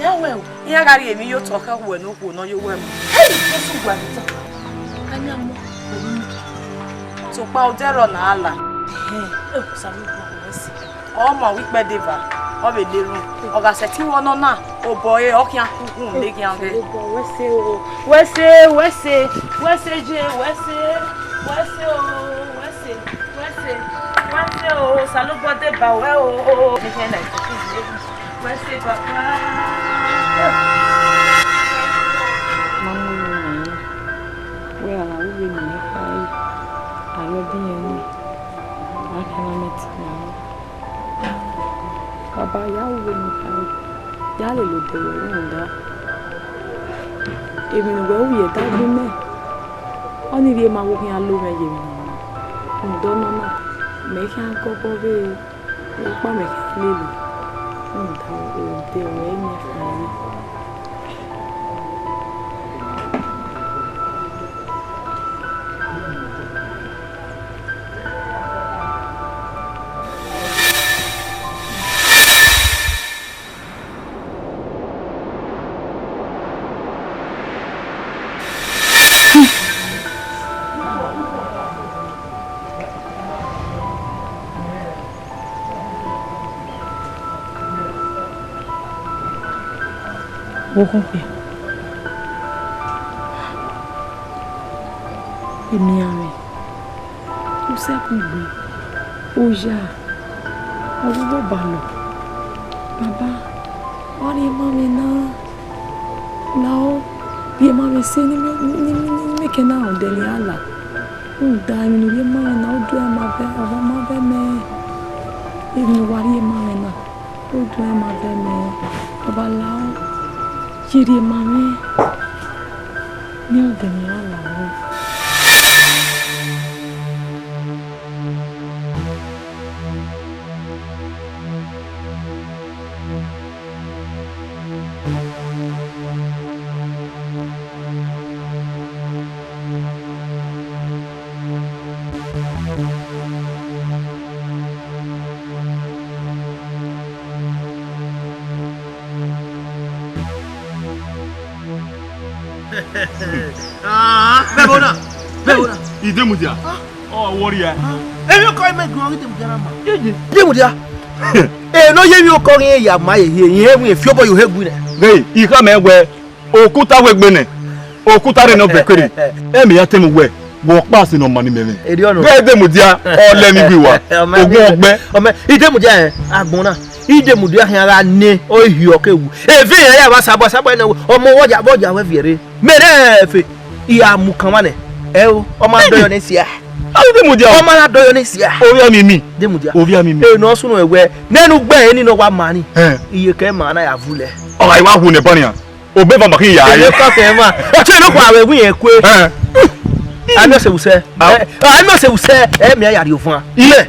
Ya wẹ o. Iran gha rhie emwi ye otọ khẹ uwẹ ne okhuo ne ọ ye owẹ mu. Ei, Jesu gua vbe ta. Ka yan mu, emwi. Sokpan odẹ rrọọ ne a la. Ẹhẹn, e Osanobua wẹ sẹ. Ọ ma wẹ ikpẹdẹ eva, ọ vbe le erhunmwu. Ọ gha sẹtin wẹ ọnọna, obọ ẹre ọ khian khukhun ne eghian vbe. Wẹ se o, wẹ se, wẹ se, wẹ se je, wẹ se, wẹ se o, wẹ se, wẹ se, wẹ se o, Osanobua deba wẹ o. Wẹ se, Baba. Ma mu unu nẹ, wẹ a gha ru vbene I khare, a yọ biẹ nẹ, a khian na mẹ ẹtin na. Baba, ya ru vbene I khare, ya lele odẹ ruẹ rhunmwuda emwi ne uwẹ ru ye ẹdẹ agbọn mẹ, ọnii rhie ma vbe khian lo mwẹ ye emwi ne ọ ru. Rhunmwuda ọnọna, mẹ khian gọbọ vbe ọkpa mwẹ khian lele, rhunmwuda odẹ ruẹ i miẹn fan ẹre. Okhunmwu, emianmwẹ, usẹkugbe, oya, ọvbọbalọ, Baba, wa rhie ma mwẹ na. Lahọ, rhie ma mwẹ sẹ ne imẹ, ne imẹ, ne imẹ ke na rhunmwuda ne I ra la. Rhunmwuda emwi ne u rhie ma mwẹ na, u duẹ ma vẹ, ọmwa ma vẹ mẹ. Emwi ne uwa rhie ma mwẹ na, u duẹ ma vẹ mẹ. Ọba lahọ, ye rhie ma mwẹ. Ne ọ dẹ ne I ra la ruẹ. Ah, bẹbona, bẹbona. Idemudia. Ah. Ọ wọrria. Ah. Emwi okọ imẹ gun ọghe Idemudia na ma. Idemudia. Eh, no ye emwi okọ ghi ya ma ye hie, yen emwi fi obọ ye ohe gu nẹ. Ghe, I khama ẹn wẹ, okuta wẹ gbe nẹ, okuta rre ne ọ vẹ kere. Ẹ mẹ ya tama uwẹ. Wẹ ọkpa sẹ ne ọ ma ni mẹ mwẹ. Erriọ nọ. Vbe Idemudia, ọ lẹ ni gbe wa. Ọmọ Ogun ọgbẹ. Ọmọ Idemudia, ẹ, agbọn na. Idemudia khian gha ne ọ i hiọ ke wu. Eve iran ya vbe Asabọa, Asabọa nẹ, ọmọ vbọya, vbọya wẹ viẹ rre. Mẹ rẹ efe, I gha mu kan mwa nẹ. Ẹ o, ọ ma dọyọ ne sia. Idemudia. Ọ ma na dọyọ ne sia. Ovbi ami mi. Idemudia. Ovbi ami mi. Ẹ, ne ọ sunu ẹwẹ, nene ugbẹn ni ne ọ wa ma ni. Ẹ. Iyeke ma na ya vulẹ. Ọ gha wa hu nẹ bọ nian. Obẹ va ma khin ya. Ẹ, ye. Kọ kẹ ma. Ọ te ne ọ kua vbe wi yẹn kue. Ẹ. Ami ọse usẹ. A. Ẹ, ami ọse usẹ. Ẹ, mi a ya rhie ovan. Ilẹ.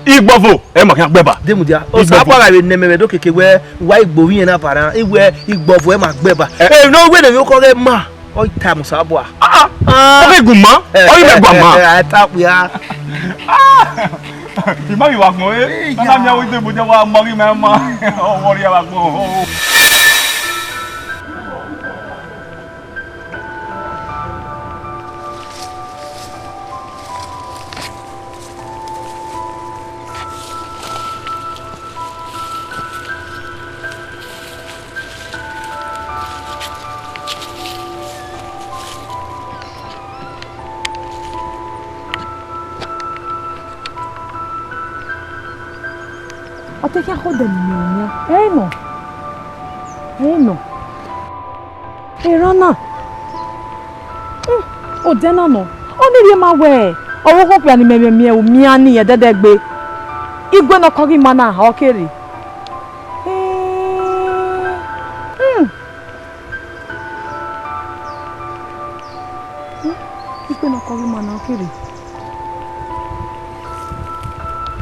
Igbọvo, ẹ ma khian gbẹba. Idemudia. Igbọvo. Osa akpọ gha vbe nẹ mẹ vbe do keke wẹ, wa igbo vbe iran na para, iwẹ igbọvo ẹ ma gbẹba. Ẹ. Ẹ, ne ọ wẹ ne emwi okọ ghẹ ma, ọ i ta mu Osanobua. Ah, ah. Ah. Ọ ghi gu ma, ẹ, ọ ghi mẹ gba ma. Ẹ, ẹ, ẹ, ta kpia. Ah. I ma ghi wa gbọn, ẹ. Iya. Na na miẹn wẹ Idemudia wa ma ghi ma ma. Ọ wọrria wa gbọn. Ọ te khian khodẹ ne imẹ ru nian. Ẹ i nọ. Ẹ i nọ. Erhan na. Hmm, odẹ na nọ. Ọnii rhie ma wẹẹ, ọvbokhan okpia ni mẹ mwẹ miẹn u miẹn ni ẹdẹdẹgbe. Igue ne ọ kọ ghi ma na, ọ ke rre. Eh, hmm. Hmm, igue ne ọ kọ ghi ma na, ọ ke rre.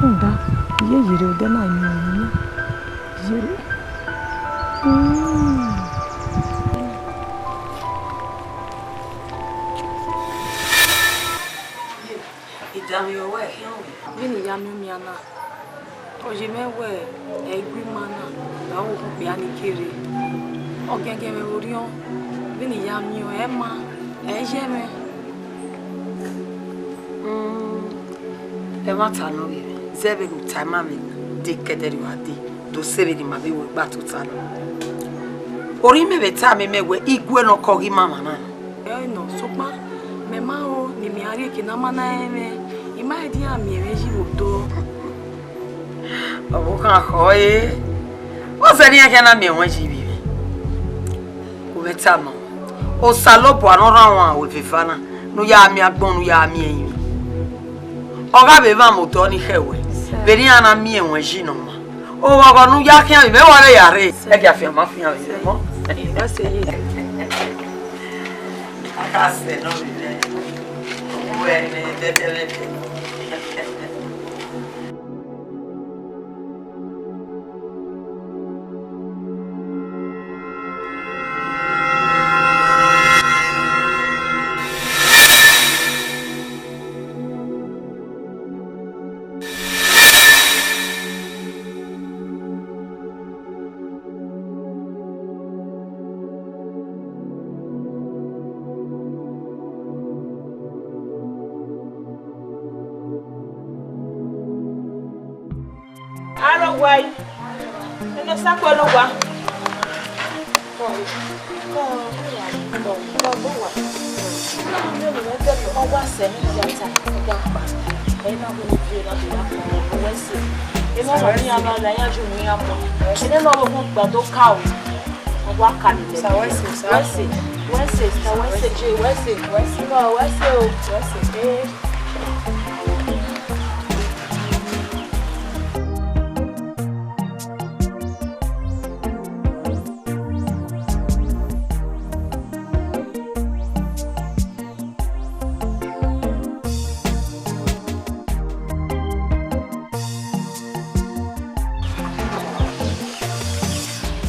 Rhunmwuda, I ye yerre odẹ na, I miẹn ọmwa na. Yerre. Hmm. Ye, I danmwehọ wẹ ẹ khian wẹ. Vbene I ya miẹn omian na, ọ ye mwẹ wẹ ẹ i gu ima na, ra ru okpia ni ke rre. Ọgiẹngiẹn mwẹ vbe orhiọn, vbene I ya miẹn ọẹn, ẹ ma, ẹ i ye mwẹ. Mm, ẹmwata nọ vbe mwẹ, zẹ vbene u ta ima mwẹ, de kẹdẹrriọ a de, do sẹ vbene ima vbe ru gba tota na. Orhiọn mẹ vbe tama mẹ wẹ, igue ne ọ kọ ghi ima mwa na. Ẹ nọ, sokpan mẹ ma ho ne imẹ a rhie eke ne a ma na rẹn mwẹ, I ma rẹn de iran miẹn mwẹ yi vbe odọ. Ọvbokhan khọ ẹre, vbọzẹ ne iran khian na miẹn ruẹn yi vbe mwẹ? U mwẹ tama, Osanobua ne ọ rhan uan ru eveva na, ne u ya miẹn agbọn, ne u ya miẹn ẹrinmwi. Ọ gha vbe vban mẹ odọ ni khẹ wẹ, vbene iran na miẹn ruẹn yi nọ ma. Oghọghọ ne u ya khian vbe mwẹ, wa vbe ya rre. Ẹgia fian ma fian vbe mwẹ. Aka sẹ nọ vbe mwẹ. Wẹ ne dẹdẹrẹdẹ. Aro wa yi. Eno sa kue no wa. Kọ, kọ, kọ, kọ, kọ, kọ, kọ, wa. Ọwa sẹ ne ya ta, ọwa kpa. Ẹ na wo ni fi na bi ya kọ, ọwẹ sẹ. Ẹ na wo ni ya na la ya ju ni ya kọ. Ẹ na wo ko gba do ka o. Ọwa ka ni lẹ. Sa wẹ sẹ, sa. Wẹ sẹ, wẹ sẹ, sa wẹ sẹ je, wẹ sẹ, wẹ sẹ. Kọ, wẹ sẹ o. Wẹ sẹ. Eh.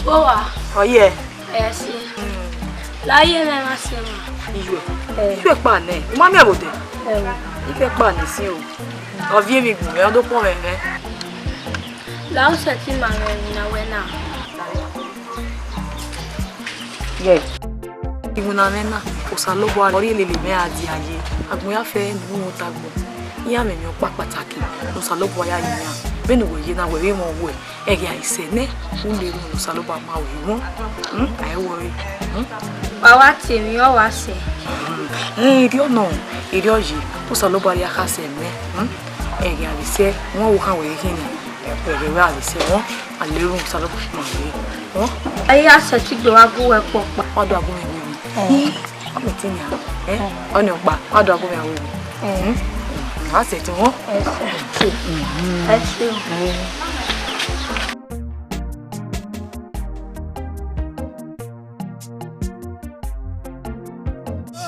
Owa. Ọyẹ. Ẹ ṣe. La ye mẹ ma se ma. Iyuẹ. Eh. Iyuẹ kpa nẹ. U ma miẹn vbe odẹ. Eh. Iyuẹ kpa nẹ sin o. Ọ viẹ emwi gu mwẹ, ọ do kpọnmwẹ mwẹ. La u sẹtin ma mwẹ emwi ne a wẹ na. Yes. Iwinna mwẹ na, Osanobua ọre ọ rhie lele mwẹ gha dia ye. Agbọn ya fẹ ne u ru ta agbọn. Iran mwẹ emwi ọkpa kpataki ne Osanobua ya ye iran. Vbene uwẹ ye na, wẹ vbe mwẹ uwẹ, ẹghẹ a i sẹ nẹ, u na erhunmwu ne Osanobua ma ruẹ wọn. Hmm, a i worry. Hmm? Wa wa tie emwi, ọ wa sẹ. Hmm, eh, erriọ nọ, erriọ yi, Osanobua rhia khasẹ mẹ. Hmm? Ẹghẹ a vbe sẹ, wọn wo khan wẹ khin ni. Ẹghẹ wẹ a vbe sẹ wọn, a na erhunmwu ne Osanobua ma ruẹ wọn. A i gha sẹtin gbe wa gu wẹ kpọkpa. Wa do gu mwẹ vbe. Ọ mẹ te nian, eh? Ọnii ọkpa, ọ do gu mwẹ vbe. Hmm? A sẹtin wọn. Ẹ ṣeun. Ẹ ṣeun.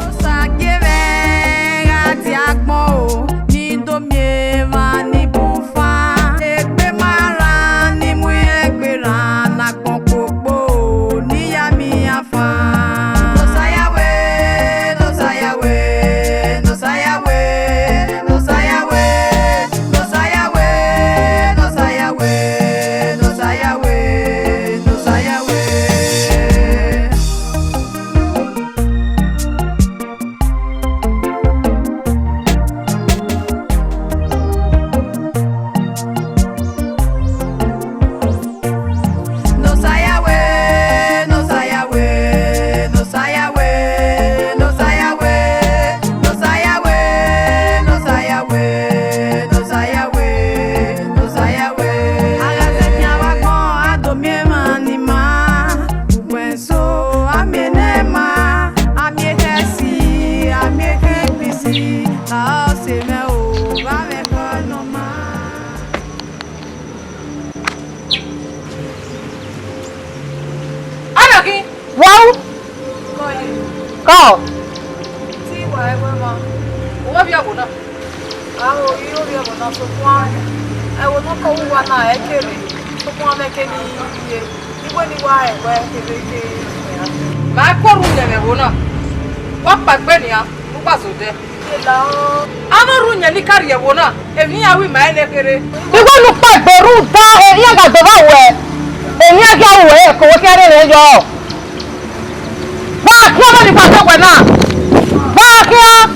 Osa gie mwẹ gha tie agbọn o, ne I do miẹn emwa ni bun fan. Egbe ma rran, ne I mu iran gberra, ne agbọn kpokpo ne I ya miẹn iran fan. Osa ya wẹ, Osa ya wẹ, Osa ya wẹ, Osa ya wẹ, Osa ya wẹ, Osa ya wẹ, Osa ya wẹ, Osa ya wẹ. Osa ya wẹ, Osa ya wẹ, Osa ya wẹ, Osa ya wẹ, Osa ya wẹ, Osa ya wẹ, Osa ya wẹ, Osa ya wẹ. A gha sẹtin wa agbọn, a do miẹn emwa ni ma. Ugbẹn so, a miẹn ne ma, a miẹn ekhẹsi, a miẹn ekhẹn ipisi, la ọse mwẹ o, gha mwẹ ẹkhọ ne ọ ma. Anakin! Wau! Kọ ye. Kọ! Te I wa ẹvbo ẹmwa. Uwẹ vbe ẹvbo na? Aro, I ro vbe ẹvbo na, sokpan ẹvbo ne ọ kọ vbe uwa na, ẹ i ke rre, sokpan mẹ ke ni ye. I wẹ ne I wa rẹn wẹ kevbe ke. Ma i kue rhunmwuda ẹvbo na, wa kpaegbe nian, ne u gba zẹ odẹ. A na rhunmwuda ne I ka rrie ẹvbo na, emwi ne iran ru ima ẹre ne kherhe. I wẹ ne u kpaegbe rhunmwuda, iran gha dọba ruẹ, emwi iran gha ru ruẹ, ẹko wẹ khian rherhe yọ. Wa khian vbene I kpaegbe wẹ na, wa khian.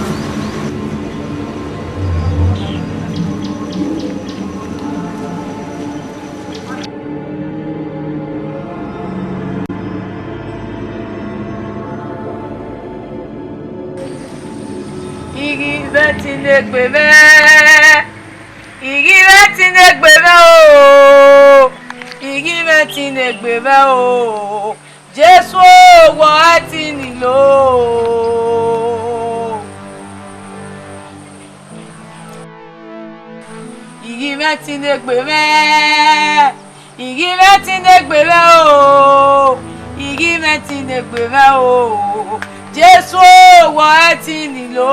I ghi mwẹ ẹtin ne egbe mwẹ, I ghi mwẹ ẹtin ne egbe mwẹ o, I ghi mwẹ ẹtin ne egbe mwẹ o, Jesu o, wẹ ẹtin ni lo. I ghi mwẹ ẹtin ne egbe mwẹ, I ghi mwẹ ẹtin ne egbe mwẹ o, I ghi mwẹ ẹtin ne egbe mwẹ o, Jesu o, wẹ ẹtin ni lo.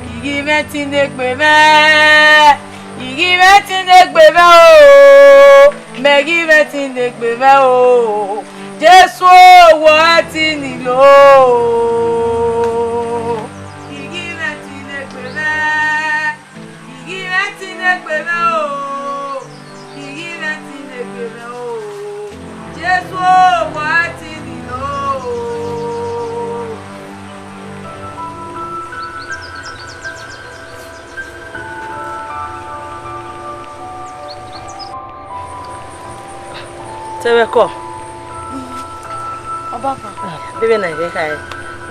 I ghi mwẹ ẹtin ne egbe mwẹ, I ghi mwẹ ẹtin ne egbe mwẹ o, mẹ ghi mwẹ ẹtin ne egbe mwẹ o, Jesu o, wẹ ẹtin ni lo. I ghi mwẹ ẹtin ne egbe mwẹ, I ghi mwẹ ẹtin ne egbe mwẹ o, I ghi mwẹ ẹtin ne egbe mwẹ o, Jesu o, wẹ ẹtin ni lo. Te vbe ẹko? Ọbaban. Vbene I ghẹ khare,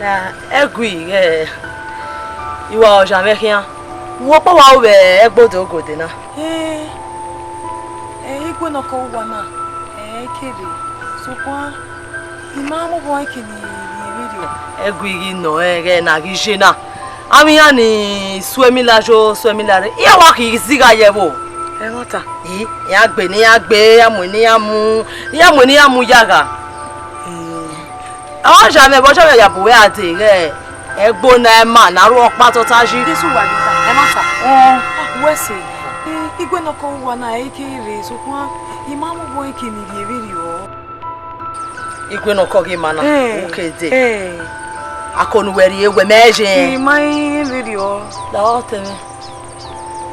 na ẹgu ighẹ I wa ọzan mwẹ khian, vbe ọkpa wa ru vbe ẹgbe odẹ ogode na? Ẹ, ẹ, igue ne ọ kọ vbe uwa na, ẹ i ke rre, sokpan I ma mu obọ ẹre ke ni rhie vberriọ. Ẹgu ighẹ nọ rẹn ghẹ ne a ghi ye na. Avbe iran ni suẹmila yo, suẹmila rre, iran wa khin zigha ye ẹvbo. Ẹmwata. I, iran gbe ne iran gbe, iran mu ne iran mu, iran mu ne iran mu ya gha. Ẹ, ọ zẹ mwẹ vbe ọ zẹ mwẹ ya bu wẹ a dee ghẹ ẹgbo na, ẹ ma na ru ọkpa tota yi. Jesu wa ghi ta, ẹmwata. Ẹ. Wẹ sẹ, ẹ, igue ne ọ kọ vbe uwa na, ẹ i ke rre, sokpan I ma mu obọ ẹre ke ni rhie vberriọ. Igue ne ọ kọ ghi ma na, ẹ, u ke dee. Ẹ. Ako ne uwẹ rhie wẹ mẹ ye. I ma rẹn vberriọ. Da ọtẹn mwẹ.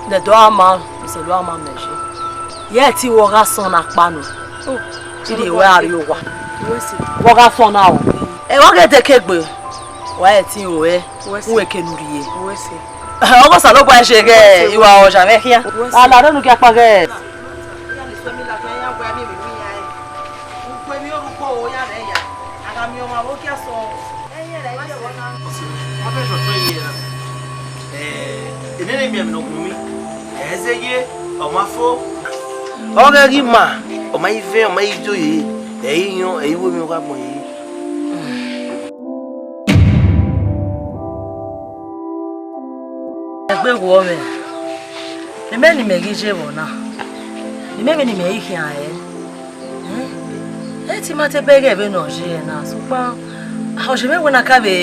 Nẹdọ a ma, isẹlu a ma mẹ ye. Yẹ te wẹ ọ gha sọn na kpa nọ. Oh, I rhie wẹ a rrie owa. Wẹ sẹ. Wẹ ọ gha sọn na o. Ẹ, wa ghe deke egbe. Wa ẹtin ruẹ, uwẹ ke ne u rhie. Ọghe Osanobua ẹse ghẹ, I wa ọzọ mwẹ khian. Ala rẹ unu gie akpa ghẹ. Enene miẹn emwi ne ọ gun mwẹ, ẹ i zẹ ye, ọ ma fo. Ọ ghẹ ghi ma, ọ ma i vẹn, ọ ma i do ye, ẹ i yọn, ẹ i wo emwi ọghe agbọn ye. Egbe wọọ mwẹ, imẹ ne imẹ ghi ye vbọ na, imẹ vbe ne imẹ i khian rẹ. Ẹ ti ma te bẹghe vbene ọ ye na, sokpan ọyẹnmwẹ wẹ na ka vbe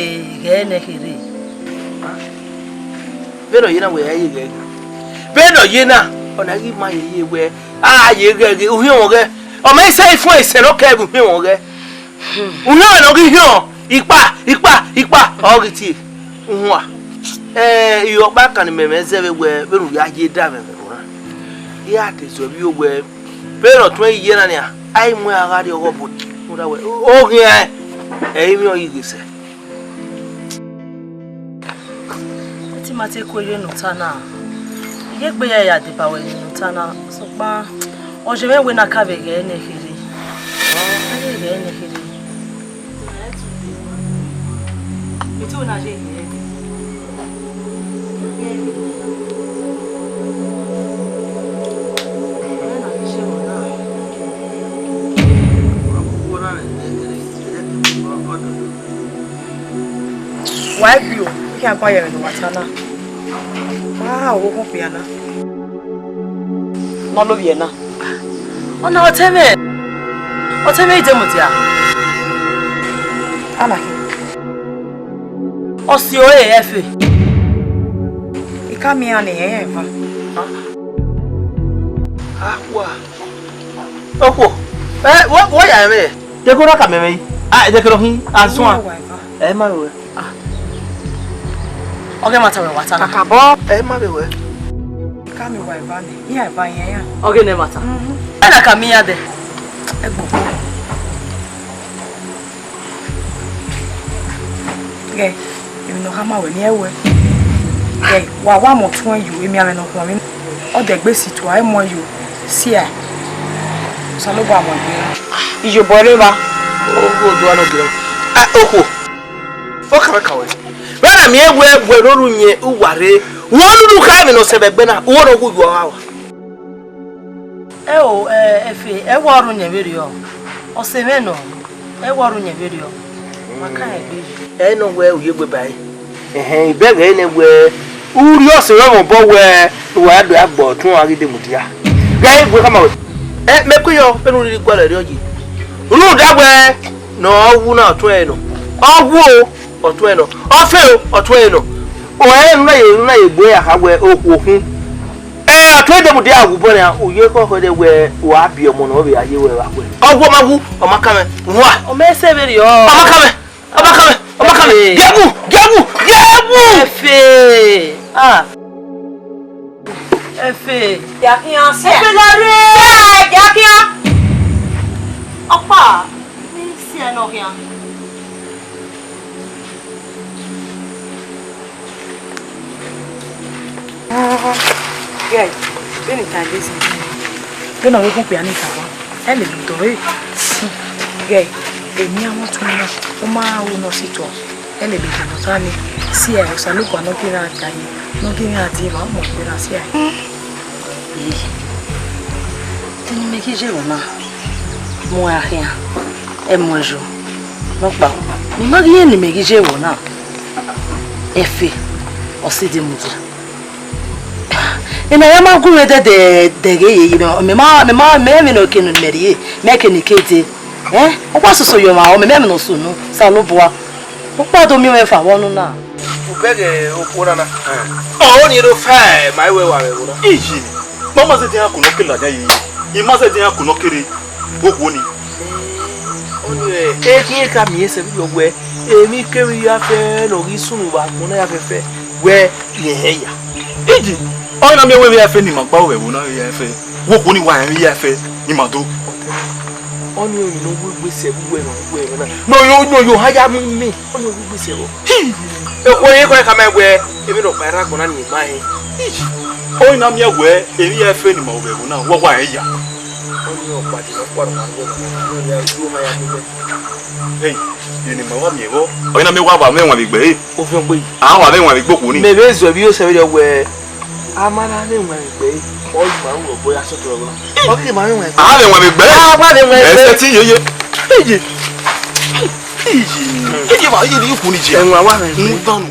ghẹ nẹ kherhe. Vbene ọ ye na wẹ ya ye ghẹ. Vbene ọ ye na, ọ na ghi ma ye ye wẹ, a ye ghẹ ghe, uhiẹn mwẹ ghẹ. Ọ ma i sẹ ifuẹn isẹ ne ọ kẹ vbe uhiẹn mwẹ ghẹ. Uhiẹn mwẹ ne ọ ghi hiọn, ikpa, ikpa, ikpa, ọ ghi tie. Uhua. Ẹ, irọkpa kan ne imẹ mwẹ zẹ vbe wẹ, vbene u ya ye da mwẹ vbe ora. I ra te zọ vbe wẹ, vbene ọ tuẹn ye na nia, a i mu ẹre gha rrie ọghe ọbo. Rhunmwuda wẹ, o ghian, ẹ i mwẹ ọre I ghe sẹ. Te ima te ku eye ne u ta na, I ye egbe ya ya deba ruẹ eye ne u ta na, sokpan ọyẹnmwẹ wẹ na ka vbe ghẹ nẹ kherhe. A vbe ghẹ nẹ kherhe. Mẹ te na ye ghẹ. Wa gbe o, I khian gua ye ẹmwẹ ne uwa ta na. Wa ha oghogho okpia na. Ne ọ lovbiẹ na. Ọna ọtẹn mwẹ, ọtẹn mwẹ Idemudia. Ana khin. Ọ si ore ẹfe. I ka miẹn iran ne irẹn rẹn eva. Akua. Okhuo. Ẹ, wẹ, wẹ ya mwẹ. Deko na ka mẹ mwẹ yi. A, deko na khin, a suan. Ẹ ma wẹ. Ah. Ọ ghe ẹmwata wẹ wa ta na. Kakabọ. Ẹ ma vbe wẹ. I ka miẹn uwa eva nẹ, iran eva yẹn iran. Ọ ghe ne ẹmwata. Mhm. Ẹ na ka miẹn iran dẹ. Ẹgbokpo. Ghẹ, emwi ne ọ khama wẹ ne ẹ wẹ. Ghẹ, wa wa mọ tuẹn yo, emianmwẹ ne ọ khuọnmwi. Ọ dẹgbe si tua, ẹ muẹn yo. Sia. Osanobua mu egbe na. Iyobọ rre evba. Ogo do ano gẹrẹ. A, okhuo. Ọ kara ka wẹ. Vbe na miẹn wẹ, wẹ roro yẹn uwa rre. Wẹ nunu kha emwi ne ọ sẹ vbe ẹgbẹ na, uwẹ ne ọ wu yu ọghe wa. Ẹ o, ẹ, Efe, ẹ wa ọrhọ yẹn vberriọ. Ọ sẹ mwẹ nọ, ẹ wa ọrhọ yẹn vberriọ. Ma ka rẹn egbe yi. Ẹ nọ wẹ u ye egbe ba ẹre. Ẹhẹn, I bẹghe nẹ wẹ, u rhie ọse mwẹ mwẹ obọ wẹ, wa do agbọ ọtun a ghi de mudia. Ghẹ egbe khama wẹ. Ẹ, mẹ kue yọ, vbene u rhirhi gualọ rriọ yi. Rhunmwuda wẹ, ne ọ wu na ọtuẹn nọ. Ọ wu o, ọtuẹn nọ. Ọ fe o, ọtuẹn nọ. O ẹ ne u na ye, ne u na ye gbe ya kha wẹ okhuo khin. Ẹ, ọtuẹn de mudia wu bọ nia, u ye khọkhọ de wẹ, wa biẹ ọmọ ne ọ vbe ya ye wẹ vbe akhuẹ. Ọ wu, ọ ma wu, ọ ma kan mwẹ. Wa. Ọ ma sẹ vberriọ. Ọ ma kan mwẹ. Ọ ma kan mwẹ, ọ ma kan mwẹ. Efe. Gie wu, gie wu, gie wu. Efe. Ah. Efe. Dia khian sẹ. Efe la rre. Sẹ, dia khian. Ọkpa, ne I si ẹre nọ khian. Ghẹ, vbene I ta desi. Vbene ọ vbe gun okpia ni tama, ẹ lele odọ re. Ghẹ, eni a mwẹ ọtẹn na, ọ ma ru ne ọ si tuọ. Ẹ lele odọ ne ọ ta ni, si ẹ, Osanobua ne ọ gie iran da ye, ne ọ gie iran die emwa, ọ mọ egbe na si ẹ. Ee, te ne imẹ ghi ye vbọ na, mu ẹre khian, ẹ mu ẹre yo, nọkpa, ne ima ghi rẹn ne imẹ ghi ye vbọ na, Efe, ọ sẹ de mudia. Ena ya ma gu mwẹ dẹdẹ, dẹghe yeye, mẹ, mẹ ma, mẹ ma, mẹ mẹ ne ọ ke ne mẹ rrie, mẹ ke ne ke dee. Ẹ, ọ wa soso ye ọmwa, ọ mẹ mẹ ne ọ sunu, Osanobua. Ukpa do miẹn mwẹ fa vbọ unu na. U bẹghe okhuo na na. Ọ ni ro fa ma i wẹ wa vbe ẹvbo na. Iyi, ma ma zẹdẹ iran ku ne ọ ke ladian yi. I ma zẹdẹ iran ku ne ọ kere okhuo ni. Ọ ni rẹ, e khian ka miẹn sẹ vbe yọ wẹ, emwi kemwi ya fẹ ne ọ ghi sunu vbe agbọn na ya fẹfẹ, wẹ rẹn hẹ ya. Iyi, ọ na miẹn wẹ vbe ya fẹ ne ima gba vbe ẹvbo na vbe ya fẹ. Wẹ okhuo ni wa rẹn vbe ya fẹ, ne ima do. Ọnii ọnii ne ọ wu egbe sẹ vbe uwẹ ne ọ wu ẹmwẹ na. Ne ọ yo, ne ọ yo ha ya mu mẹ. Ọnii ọ wu egbe sẹ vbọ. Hi! Ekhue ye kọe khama wẹ, emwi ne ọ kpa erha agbọn na ni ma hẹ. Hi! Ọnii na miẹn wẹ, emwi ya ẹfe ne ima ru vbe ẹvbo na, wa wa rẹn ya. Ọnii ọkpa dee ne ọ kpa ọmwa vbe ẹvbo na, ne ọ ya yo ha ya mu mẹ. Hey, eni ma wa miẹn vbọ. Ọnii na miẹn wa wa mwẹ ẹwaẹn vbe egbe ẹre. Ovẹn gbe. A wa mwẹ ẹwaẹn vbe egbe okhuo ni. Mẹ vbe zọ vbe osẹe vberriọ wẹ, a ma na mwẹ ẹwaẹn vbe egbe ẹre, ọ ma ru obọ ya sọtọ ẹvbo na. Ọ ghi ma mwẹ ẹwaẹn vbe egbe. A mwẹ ẹwaẹn vbe egbe ẹre. A wa mwẹ ẹwaẹn vbe egbe ẹre. Ẹsẹ ti yeye. Iye. Iye. Iye wa, iye ni ikhu ni jẹ. Ẹwaẹn wa mwẹ egbe. N dọnu.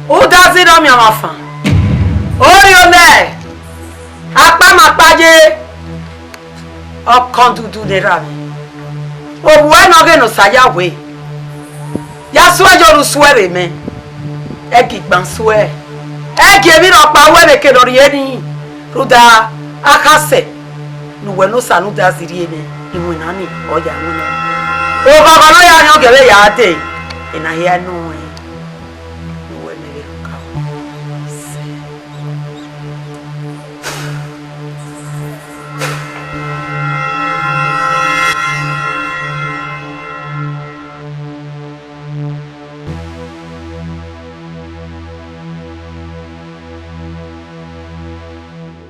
Udazi ne ọ miẹn ọmwa fan, orhiọn nẹ, akpa ma kpa ye. Ọkọndudu ne erha mwẹ, ovbuẹ ne ọ ghe ne Osa ya we, ya suẹ ye orusuẹ vbe mẹ, ẹ gie igban suẹ, ẹ gie emwi rhọkpa ruẹ vbe eke ne ọ rhie nii, rhunmwuda akhasẹ ne uwẹ ne Osa ne Udazi rhie mwẹ, iwinna nii ọ ya winna. Oghọghọ ne ọ ya rhiọn gie vbe ya dee, ena hia nọ rẹn, ne uwẹ mẹ vbe rhọkpa.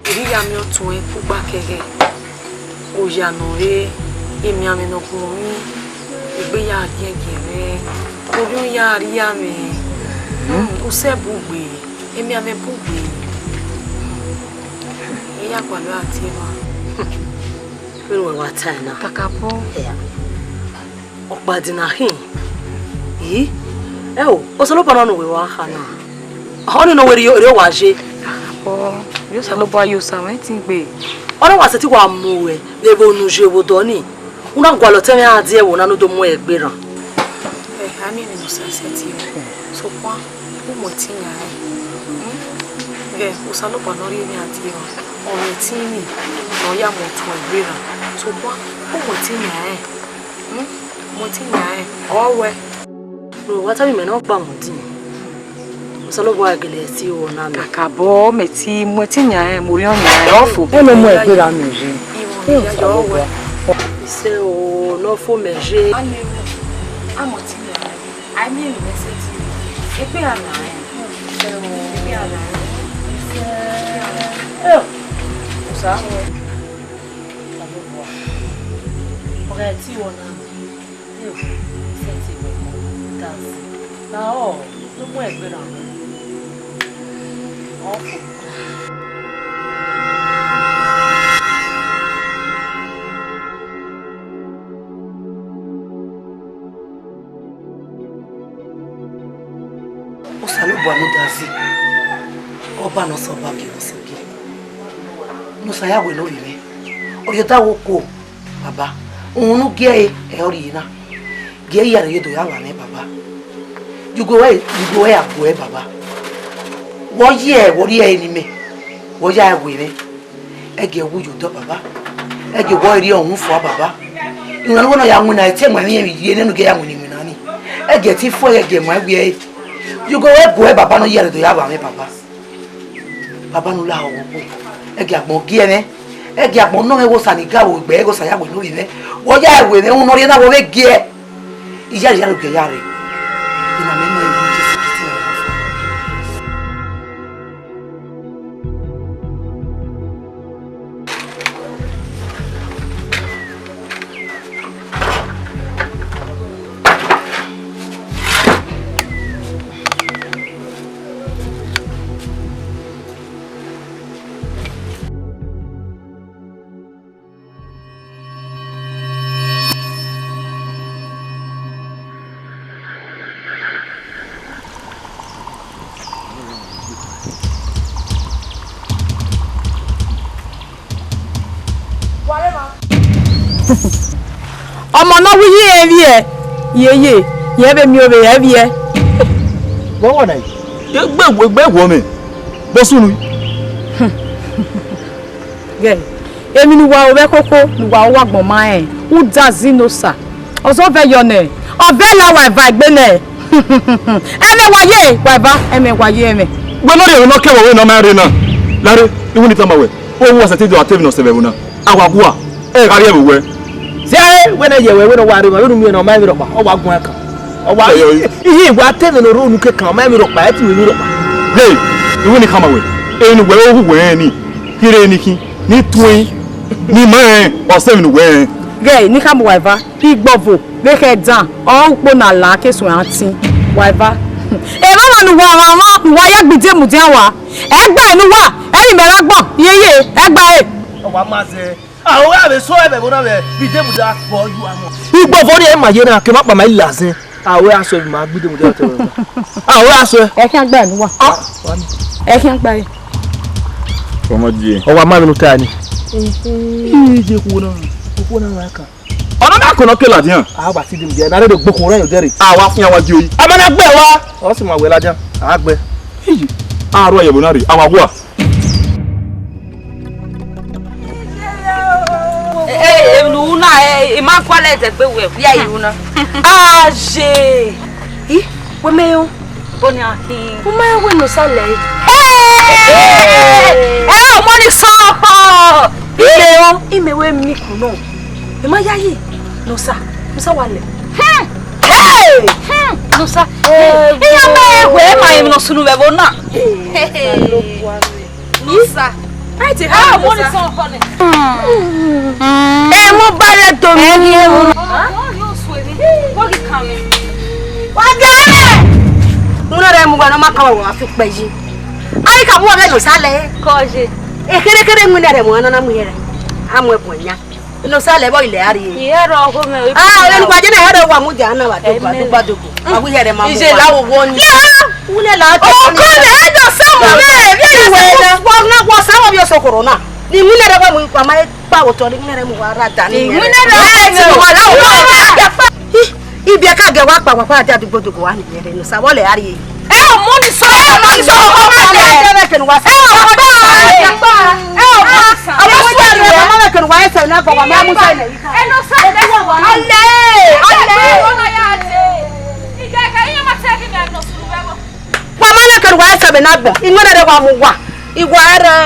Erha iyamẹ ọtuẹn kugba kẹghẹ, oya ne ọ re, emianmwẹ ne ọ guọmwi, egbe ya giẹgiẹ mwẹ, orhiọn ya rria mwẹ, hmm, usẹ bugbe, emianmwẹ bugbe, I ya gualọ ra tie evba. Vbene uwẹ wa tae na. Kakabọ. Hia. Ọkpa dina khin. I, ẹ o, Osanobua nọ ne uwẹ wa kha na. Ọnii ne ọ wẹ rhie, rhie owa ye. Kakabọ, vbe Osanobua ye Osa mwẹ tin gbe. Ọ na wa sẹtin wa mu uwẹ vbe ẹvbo ne u ye vbe odọ nii. U na gualọ otọ mwẹ ra die ẹvbo na ne u do mu ẹre gberra. Ẹ, a miẹn emwi ne Osa sẹtin ru. Sokpan, u mu ẹtin yan rẹn. Ghẹ, Osanobua ne ọ rhie emwi a die ẹre, ọ mwẹ ẹtin nii ne ọ ya mu otọ ẹre gberra. Sokpan, u mu ẹtin yan rẹn. Mu ẹtin yan rẹn, ọ wẹ. Bro, wa tama imẹ ne ọ gba mu ẹtin. Osanobua gele ẹtin ru ọna mẹ. Kakabọ, mẹ ti mu ẹtin yan rẹn, mu orhiọn yan rẹn, ọ fo. Ẹ ne ọ mu ẹre gberra mẹ ye. Ẹ Osanobua. Isẹ o, ne ọ fo mẹ ye. A mu ẹtin yan rẹn. A miẹn emwi ne ọ sẹtin ru. Egbe a na rẹn. Egbe a na rẹn. Ẹ o, Osa. Ọ gha ẹtin ru ọna mẹ. Ẹ o, sẹtin wẹ kọ, dance. Na ọ, ne u mu ẹre gberra mẹ. Ọ fo. Osanobua ne Udazi, Ọba ne ọ sẹ ọba, Ogie ne ọ sẹ ogie, ne Osa ya wẹ ne ovbi mwẹ, ọ rhie odaro okuo, baba, uhunmwu ne u gie ẹre, ẹ ọ rhie na. Gie ẹre ya rhie do ya vba mwẹ, baba. Ye ugo ruẹ, ye ugo ruẹ ya gu ẹre, baba. Vbe ọ ye, vbe ọ rhie ẹre ne imẹ, vbe ọ ya ẹre wẹ mwẹ. Ẹ gie wẹ u ye odọ, baba. Ẹ gie wẹ ọ rhie uhunmwu fua, baba. Iwinna ne uwẹ nọ ya winna, ẹtin ẹwaẹn emwi ye nene u gie ya winna iwinna nii. Ẹ gie ẹtin fo ẹre, ẹ gie ẹwaẹn wiẹ ẹre. Ye ugo ruẹ gu ẹre, baba, ne ọ ya rhie do ya vba mwẹ, baba. Baba ne u lahọ vbe okhuo, ẹ gie agbọn gie mwẹ, ẹ gie agbọn nọ mwẹ, wẹ Osa ni ga vbe egbe, wẹ Osa ya wẹ ne ovbi mwẹ, wẹ ọ ya ẹre wẹ mwẹ, uhunmwu ne ọ rhie na wẹ ọ vbe gie. Iyare ya rre, ogie ya rre. Ena mẹ nọ ẹre, Jesu Kristi nọ. Ọmọ ne ọ wu iye vbiẹ, yeye, irẹn vbe miẹn ovbe ẹre vbiẹ. Vbọ wọ na yi? Egbe egbe wọ mẹ. Bọ sunu. Gẹ, emwi ne uwa ru vbe koko ne uwa ru agbọn ma rẹn, u da zẹ ne Osa. Ọzọ vẹ yọ nẹ, ọ vẹ la wa eva egbe nẹ. Ẹmwẹ wa ye, wa eva, ẹmwẹ wa ye ẹmwẹ. Wẹ ne ọ rhie emwi ne ọ kẹ vbe ọvbehe ne ọ ma rre na. Lare, iwu ni tama wẹ, owa sẹtin do a te emwi ne ọ sẹ vbe ẹvbo na. A wa gua, ẹ gha rhie vbe uwẹ. Zẹ wẹ ne yẹ wẹ, wẹ ne ọ wa rre emwa, wẹ ne u miẹn ne ọ ma emwi rhọkpa, ọ wa guan kan. Ọ wa, Ẹyọ, i- iye wa te emwi ne ọ rre unu kekan, ọ ma emwi rhọkpa, ẹ te emwi rhọkpa. Hey, iwu ni khama wẹ, emwi ne uwẹ ru uwẹ rẹn ni, kherhe ni khin, ni tuẹn, ni ma rẹn, ọ sẹ emwi ne uwẹ rẹn. Ghẹ, ne I khama uwa eva, igbọvo vbe khẹ dan, ọ ukpo na la ke suẹn atin, wa eva. Emwa na ne uwa gha mwa, ne uwa ya gbe idemudian wa, ẹgba ne uwa, ẹre imẹ gha gbọ, yeye, ẹgba re. Ọ wa ma zẹ. A, ọ gha vbe sọ ẹmwẹ vbe na vbe, vbe idemudia vbe ọ yu amọ. Igbọvo ni ẹ ma ye na, ke ma kpa ma i la zẹ. A, ọ gha sọ ẹmwẹ ma gbe idemudia te. A, ọ gha sọ. Ẹ khian gba ne uwa. Ẹ khian gba re. Ọmọ die. Ọ wa ma vbe ne u ta ni. Ije khuo na, khuo na wa ka. Ọna na kọnọ ke ladian. A wa ti idemudia, na rre gbe khuo na yo dẹre. A wa fian wa die oyi. A ma na gbe wa. Ọ sẹ ma wẹ ladian. A gbe. Ije. A ru ẹyẹvbo na rre, a wa wa. Eh, eh, eh, unu na, eh, I ma gualọ ẹdẹ gbe wẹ, via unu na. Aye! Ih, wẹ mẹ yo. Boni ahin. U ma wẹ ne Osa lẹ. Eh, eh, eh, ọmọ ni sọ. Ime o, ime wẹ mi kunu. I ma yayi. Ne Osa, ne Osa wa lẹ. Hmm. Hey! Hmm, ne Osa. Eh, iran mẹ wẹ ma emwi ne ọ sunu vbe ẹvbo na. Hey. Musa. Ai te ha, mo ni sọ ọkọ nẹ. Ẹ mo ba rẹ do mi. Ẹ ni ẹ mo. Wọ́n yóò sọ èmi. Wọ́n kì í kàn mí. Wọ́n gẹ́ rẹ̀. Mo náà rẹ̀ mu wa náà má kàn wọ́n fi pẹ́ yìí. Ayi ka bu wa bẹ́ẹ̀ lọ sálẹ̀. Kọ́ ṣe. Ekerekere mu náà rẹ̀ mu wa náà mú yẹrẹ. A mú ẹ̀bùn ẹ̀yà. Ino sálẹ̀ bọ́ ilẹ̀ a rhie. Ìyá rọ ọkọ mẹ. Ah, ẹnu wa jẹ́ náà, ẹ̀rọ wa mu jà náà wà dógò, wà dógò, dógò. Wà wí hẹrẹ máa mú wa. Ìṣe láwo wọ ni. Wúlẹ̀ la tẹ. Ọkọ rẹ̀ ẹ dọ̀ sẹ́mu rẹ̀, bí ìwé náà. Wọ́n náà wọ sáwọn bí oṣù kòrónà. Ni mí lẹ́rẹ̀ wá mu ipa máa pa òtọ́ ni mí lẹ́rẹ̀ mu wa ra dà ní. Ìwé náà rẹ̀ ẹ ti wà láwùjọ. Ibi ẹ̀ka gẹ̀ wá pa wà pa àdé àdúgbò dògò wá nìyẹn rẹ̀ nù sáwọ́ lẹ̀ á rí èyí. Ẹ ò mú ní sọ, ẹ ò mú ní sọ, ọkọ máa jẹ. Ẹ ò mú ní sọ, ẹ ò mú ní sọ. Ẹ ò mú ní sọ, ẹ ò mú ní sọ. Ẹ lọ sọ, ẹ lọ sọ. Ọlẹ, ọlẹ, ọlẹ. Wa ma lẹ kẹrù wa ẹsẹ mẹ na gbọn. Inwẹn rẹ wa mu wa. Iwa rẹ.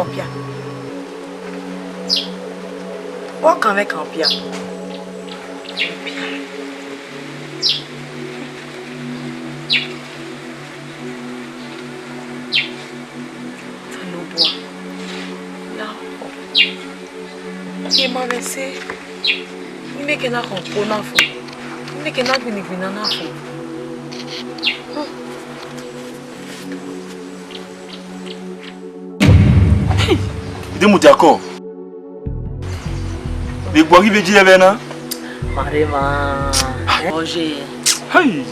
Ọpia. Ọ kan mwẹ kan ọpia. Osanobua, ya khọ. Emwa mwẹ ẹse, ne I ke na khọ okhuo na fo, ne I ke na gbinna igbinna na fo. Idemudia kọ. Vbe gu ọ ghi vbe ji ẹvbo na? Ma rre emwa. Ọye. Hey.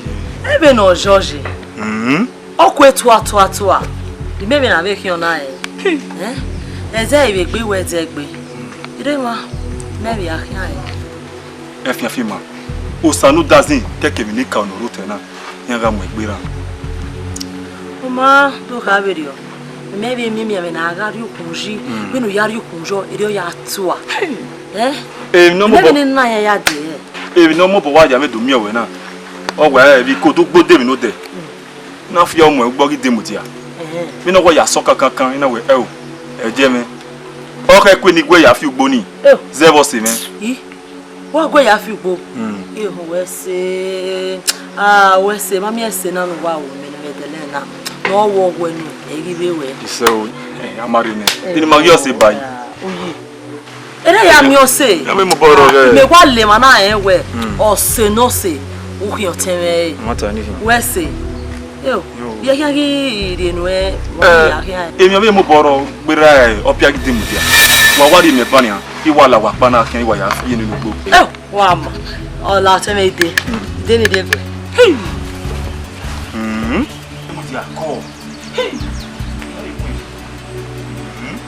Ẹvbo ne ọ yọye. Mm. Ọ ku etua tua tua. Imẹ vbe na vbe khian ọna rẹ. Hey. Eh? Ẹzẹ i vbe gbe wẹ ẹzẹ gbe. Rre emwa, mẹ vbe a khian rẹ. Ẹfianfin ma, Osa ne u da zin kẹkẹ emwi ne I ka unu rre otọ na, iran gha mu egbe ra. U ma do kha vberriọ, mẹ vbe miẹn emianmwẹ ne a gha rrie ukhunmwu yi, vbene u ya rrie ukhunmwu yọ, erriọ ya tua. Hey. Eh? Emwi ne ọ mobọ, mẹ vbe ne na ya ya dee. Emwi ne ọ mobọ wa ya vbe do miẹn wẹ na, ọ wa rẹn vbe iko do gbe odẹ emwi ne odẹ. Na fi ọmọ ẹgbọ ghi de mudia. Ẹhẹn. Vbene ọ wa ya sọ kankankan, I na wẹ, ẹo, ẹjẹ mwẹ. Ọ khẹ kue ne I guẹ ya fi ugbo ni, zẹ vbe ọse mwẹ. I? Wa guẹ ya fi ugbo. Mm. Eho wẹ ẹse. Ah, wẹ ẹse, ma miẹn ẹse na ne uwa ru mẹ ne mẹ dẹlẹ na. Ne ọ wọ wẹ nu, ẹ ghi vbe wẹ. Isẹ o, eh, a ma rre nẹ. Deni ma ghi ọse ba yi. Oye. Ere ya miẹn ọse. Ya mẹ mu bọ rọ ghẹ. Mẹ wa le emwa na rẹn wẹ. Mm. Ọse ne ọse, u khian ọtẹn mwẹ re. Ma ta ni. Wẹ ẹse. Eo, yo, ye khian ghi rhie nuẹn, wa ya khian. Emwi ọvbehe mobọ rrọọ gberra, ọpia ghi de mudia. Wa wa rhie mẹ ba nian, I wa la wa kpa na khian, I wa ya fi eni nugbo. Eo, wa ma, ọ la ọtẹn mwẹ ide, de ni de gbe. Hmm. Demudia kọ. Hmm.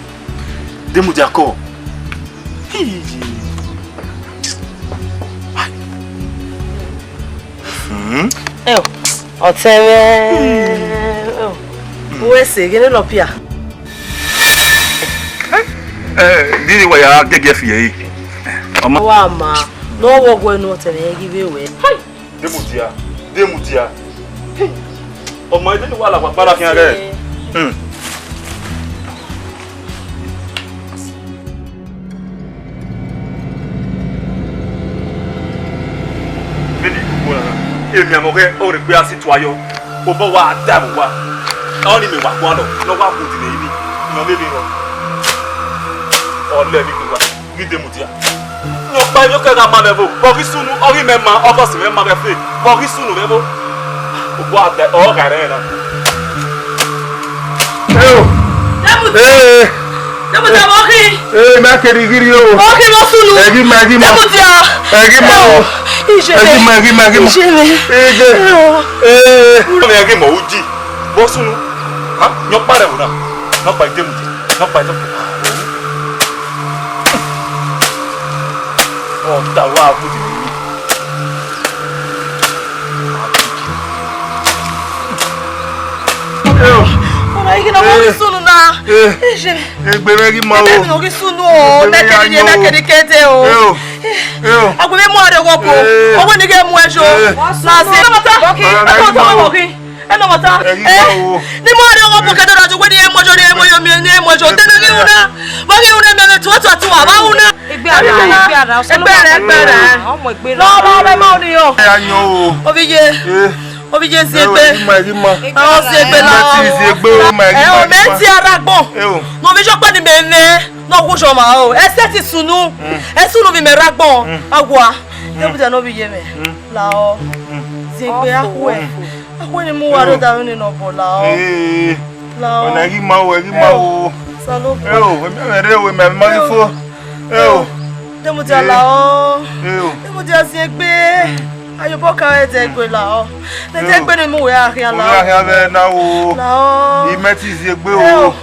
Demudia kọ. Hmm. Eo, ọtẹn mwẹ. Eo, uwẹ sẹ, ghe ne lọ pia. Eh, dini wa ya gẹgẹ fi ẹre. Ọma. Wa ma, ne ọ wọ wẹ ne ọtẹn mwẹ ghi vbe wẹ. Demudia, Demudia. Ọmọ ẹdẹ ni wa la kpakpara khian rẹ. Hmm. Vbene I gu na, emianmwẹ ọghẹ ọre egbe a si tua yọ, obọ wa da vbe owa. Ọnii mẹ wa gualọ, ne ọ wa gu di vbe ivbi, ne ọ vbe vbe rrọọ. Ọ lẹ vbe ikpegha, ghi de mudia. Rhiọkpa emwiokọ gha ma mwẹ vo, vbe ọ ghi sunu, ọ ghi mẹ ma, ọgọst mwẹ ma vbe ẹfe, vbe ọ ghi sunu mwẹ vo. Owa da, ọ gha rẹn na. Eo. Demudia. Ee. Demudia, vbe ọ ghi? Ee, mẹ kere ghi rhie o. Vbe ọ ghi vbe ọ sunu? Ẹ ghi ma, ẹ ghi ma. Demudia. Ẹ ghi ma o. Eo. Ijele. Ẹ ghi ma, ẹ ghi ma, ẹ ghi ma. Ijele. Ije. Eo. Ee. Ọmọ ẹ ghi ma uji. Vbe ọ sunu? Ha? Rhiọkpa rẹ vbo na? Rhiọkpa Demudia. Rhiọkpa Demudia. Ọ ta wa bu di. Eo. Ọna ighe na, vbe ọ ghi sunu na? Eh. Ije. Egbe mwẹ ghi ma o. Ebe vbe ọ ghi sunu o. Egbe mwẹ ghi ma o. Na kẹdẹ, na kẹdẹ kẹdẹ o. Eo. Eo. Agbọn mwẹ mu arre ọghọ ko. Eh. Ọwẹ ne I ghẹ mu ẹjo. Eh. Na se. Ọna mata. Ọna ghi ma o. Ẹnọ mata. Ẹ ghi ma o. Ne I mu arre ọghọ ko kẹdẹ na, wẹ ne I mu ẹjo, ne I mu ẹjo, ne I mu ẹjo. Tene ghi una. Vbe ọ ghi una, mẹ tuatuatu wa, vbe una. Egbe ara, egbe ara, egbe ara, egbe ara. Ọmọ egbe ara. Lọ, lọ, lọ, ma ọnii yọ. Ẹ ya yan o. Ovbi ye. Eh. Ovbi ye, ziengbe. Ẹ ghi ma, ẹ ghi ma. Ọ ziengbe la. Ẹ ti ziengbe o, ma ẹ ghi ma. Ẹ o, mẹ ti ara gbọn. Ẹ o. Ne ovbi ye ọkpa ni mẹ mwẹ, ne ọ wu jọ ma o. Ẹsẹ ti sunu. Mm. Ẹ sunu vbe mẹ ra gbọn. Mm. Awa. Mm. Demudia ne ovbi ye mwẹ. Mm. La ọ. Mm. Ziengbe akhuẹ. Akhuẹ ni mu wa rre odaro ni ne ọ bọ la ọ. Ee. La ọ. Ọna ghi ma o, ẹ ghi ma o. Osanobua. Ẹ o, emwi mwẹ rre o, emwi mwẹ ma ghi fo. Ẹ o. Demudia la ọ. Ẹ o. Demudia ziengbe. Ayobọ ka ẹdẹ egbe la ọ. Ẹdẹ egbe ni mu wẹ a khian la ọ. Wẹ a khian vbe na o. La ọ. I mẹ ti ziengbe o. Ẹ o.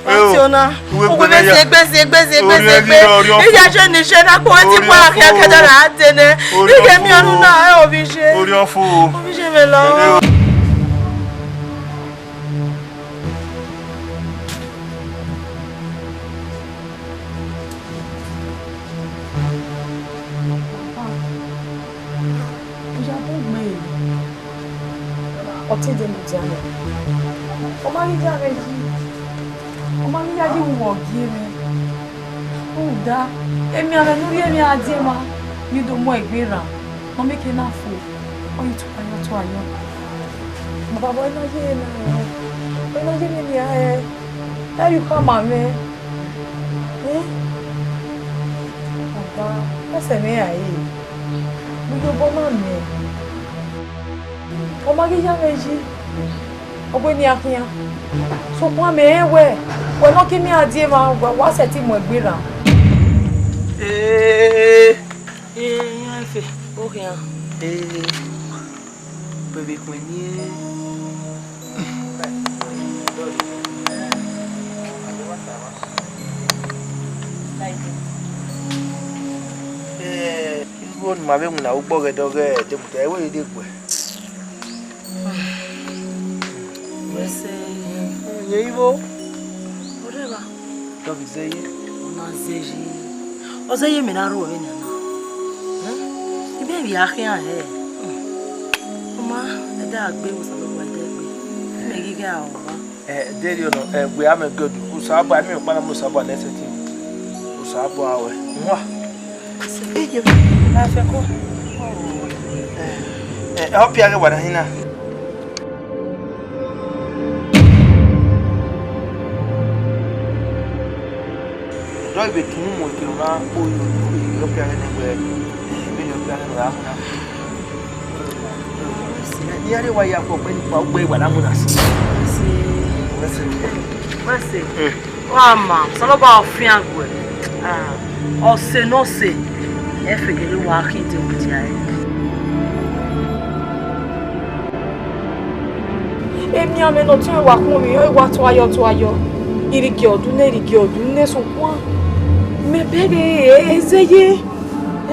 Ẹ o. Ọtiọna. Uwẹ egbe vbe na ya. Ziengbe, ziengbe, ziengbe, ziengbe. Orhiọn ghi rre, orhiọn fo. Iye je ni je na kpo, ẹ ti kpo a khian kẹdẹ ra dene. Orhiọn fo. Iye miẹn ọnu na, ẹ ovbi ye. Orhiọn fo. Ovbi ye mwẹ la ọ. Ẹ o. Ọ ya bun gbe, ọ te de mudia nẹ. Ọ ma ghi ya mwẹ yi, ọ ma ghi ya yi uwu ọ gie mwẹ. Rhunmwuda, emianmwẹ ne u rhie mwẹ a die mwa, ne I do mu egbe rran, ne ọ mieke na fo, ọ ghi tua yọ, tua yọ. Baba, vbọ ẹ na ye na rẹn, vbọ ẹ na ye mwẹ nian rẹn, ẹ rhie ukha ma mwẹ. Eh? Baba, ẹsẹ mwẹ ra re? Vbe iyobọ na mẹ? Ọ ma ghi ya mwẹ yi, ọ wẹ ne a khian. Sokpan mẹ rẹn wẹ, wẹ ne ọ kie mwẹ a die mwa, wa, wa sẹtin mu egbe rran. Ee. Ee, iran efe, okhian. Ee. Bẹbẹ ikhuẹn ni. Eh, igho ne ima vbe winna ugbọghọdọghọ Demudia, ẹvbo i de guẹ. Wẹ sẹ. Yẹn igho. Oreva. Dọghe zẹ ye. Ọ ma zẹ ye. Ọ zẹ ye mẹ na ru ẹmwẹ nian na. Eh? I bẹ vbe a khian hẹ. Ọ ma, ẹdẹ a gbe, Osanobua ẹdẹ gbe. Mẹ ghi ghe a ọmwa. Eh, deghẹ ọ nọ, eh, wẹ a mẹ gọdọ. Osanobua, mẹ ọkpa na mu Osanobua nẹ sẹtin. Osanobua wẹ. Nwa. Ije, na fẹ ko. Eh, eh, ọ pia ghe wa na hin na. Dọ ibe tun mu eke na, o yo, o yo pia ghe ne wẹ, o yo pia ghe ne wẹ a mu na. Iran rre wa ya kpọ ọkpẹ ni kpa ugbẹ wa na mu na si. Wẹ se. Wẹ se. Wa ma, Osanobua ọ fian guẹ. Ah, ọse ne ọse, ẹ fegele wa khin de mudia ẹre. Emianmwẹ ne ọ tọn wa khuọnmwi, ọ wa tuayọ tuayọ. Irigiọdu ne, irigiọdu ne sokpan. Mẹ bẹghe ẹzẹ ye,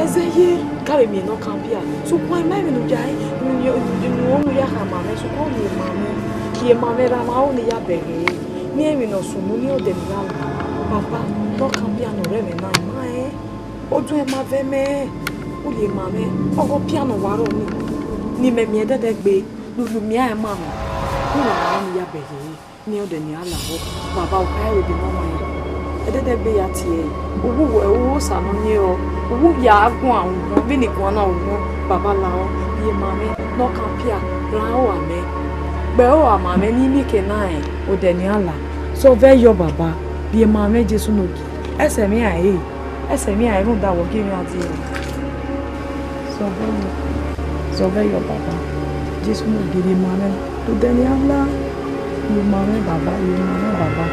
ẹzẹ ye. Ka vbe miẹn ne ọ kan bia. Sokpan ima emwi ne u ya, ne u ya khama mwẹ, sokpan u rhie ma mwẹ. Rhie ma mwẹ ra ma ro ne I ya bẹghe ẹre. Miẹn emwi ne ọ sunu ne odẹ ne I ya la. Baba, ne ọ kan bia ne ọ rre ẹmwẹ na, ima rẹn. Oduẹn ma vẹ mẹ, u rhie ma mwẹ, ọghe ọpia ne ọ wa rrọọ nii, ne imẹ miẹn ẹdẹdẹgbe, ne u miẹn ẹre ma mwẹ, ne u rhie ma mwẹ ne I ya bẹghe ẹre. Miẹn odẹ ne I ya la vbọ, baba, u kha ẹre vbe ne ọ wan ẹre. Ẹdẹdẹgbe ya tie ẹre, uwu wẹ, uwu Osa ne ọ yen ọ, uwu ya guan uhunmwu, vbene I guan na uhunmwu, baba, lahọ, rhie ma mwẹ, ne ọ kan bia, ra aro a mwẹ, gbe aro a ma mwẹ ne I miẹn eke na rẹn, odẹ ne I ya la. Sẹ ọ vẹ yọ, baba, rhie ma mwẹ, Jesu ne Ogie, ẹsẹ mwẹ a ẹre. Ẹsẹ mwẹ a ẹre, rhunmwuda wẹ gie mwẹ a die ẹre. Zọvbẹ yọ, zọvbẹ yọ, baba. Jesu ne Ogie, rhie ma mwẹ, odẹ ne I ya la, rhie ma mwẹ, baba, rhie ma mwẹ, baba.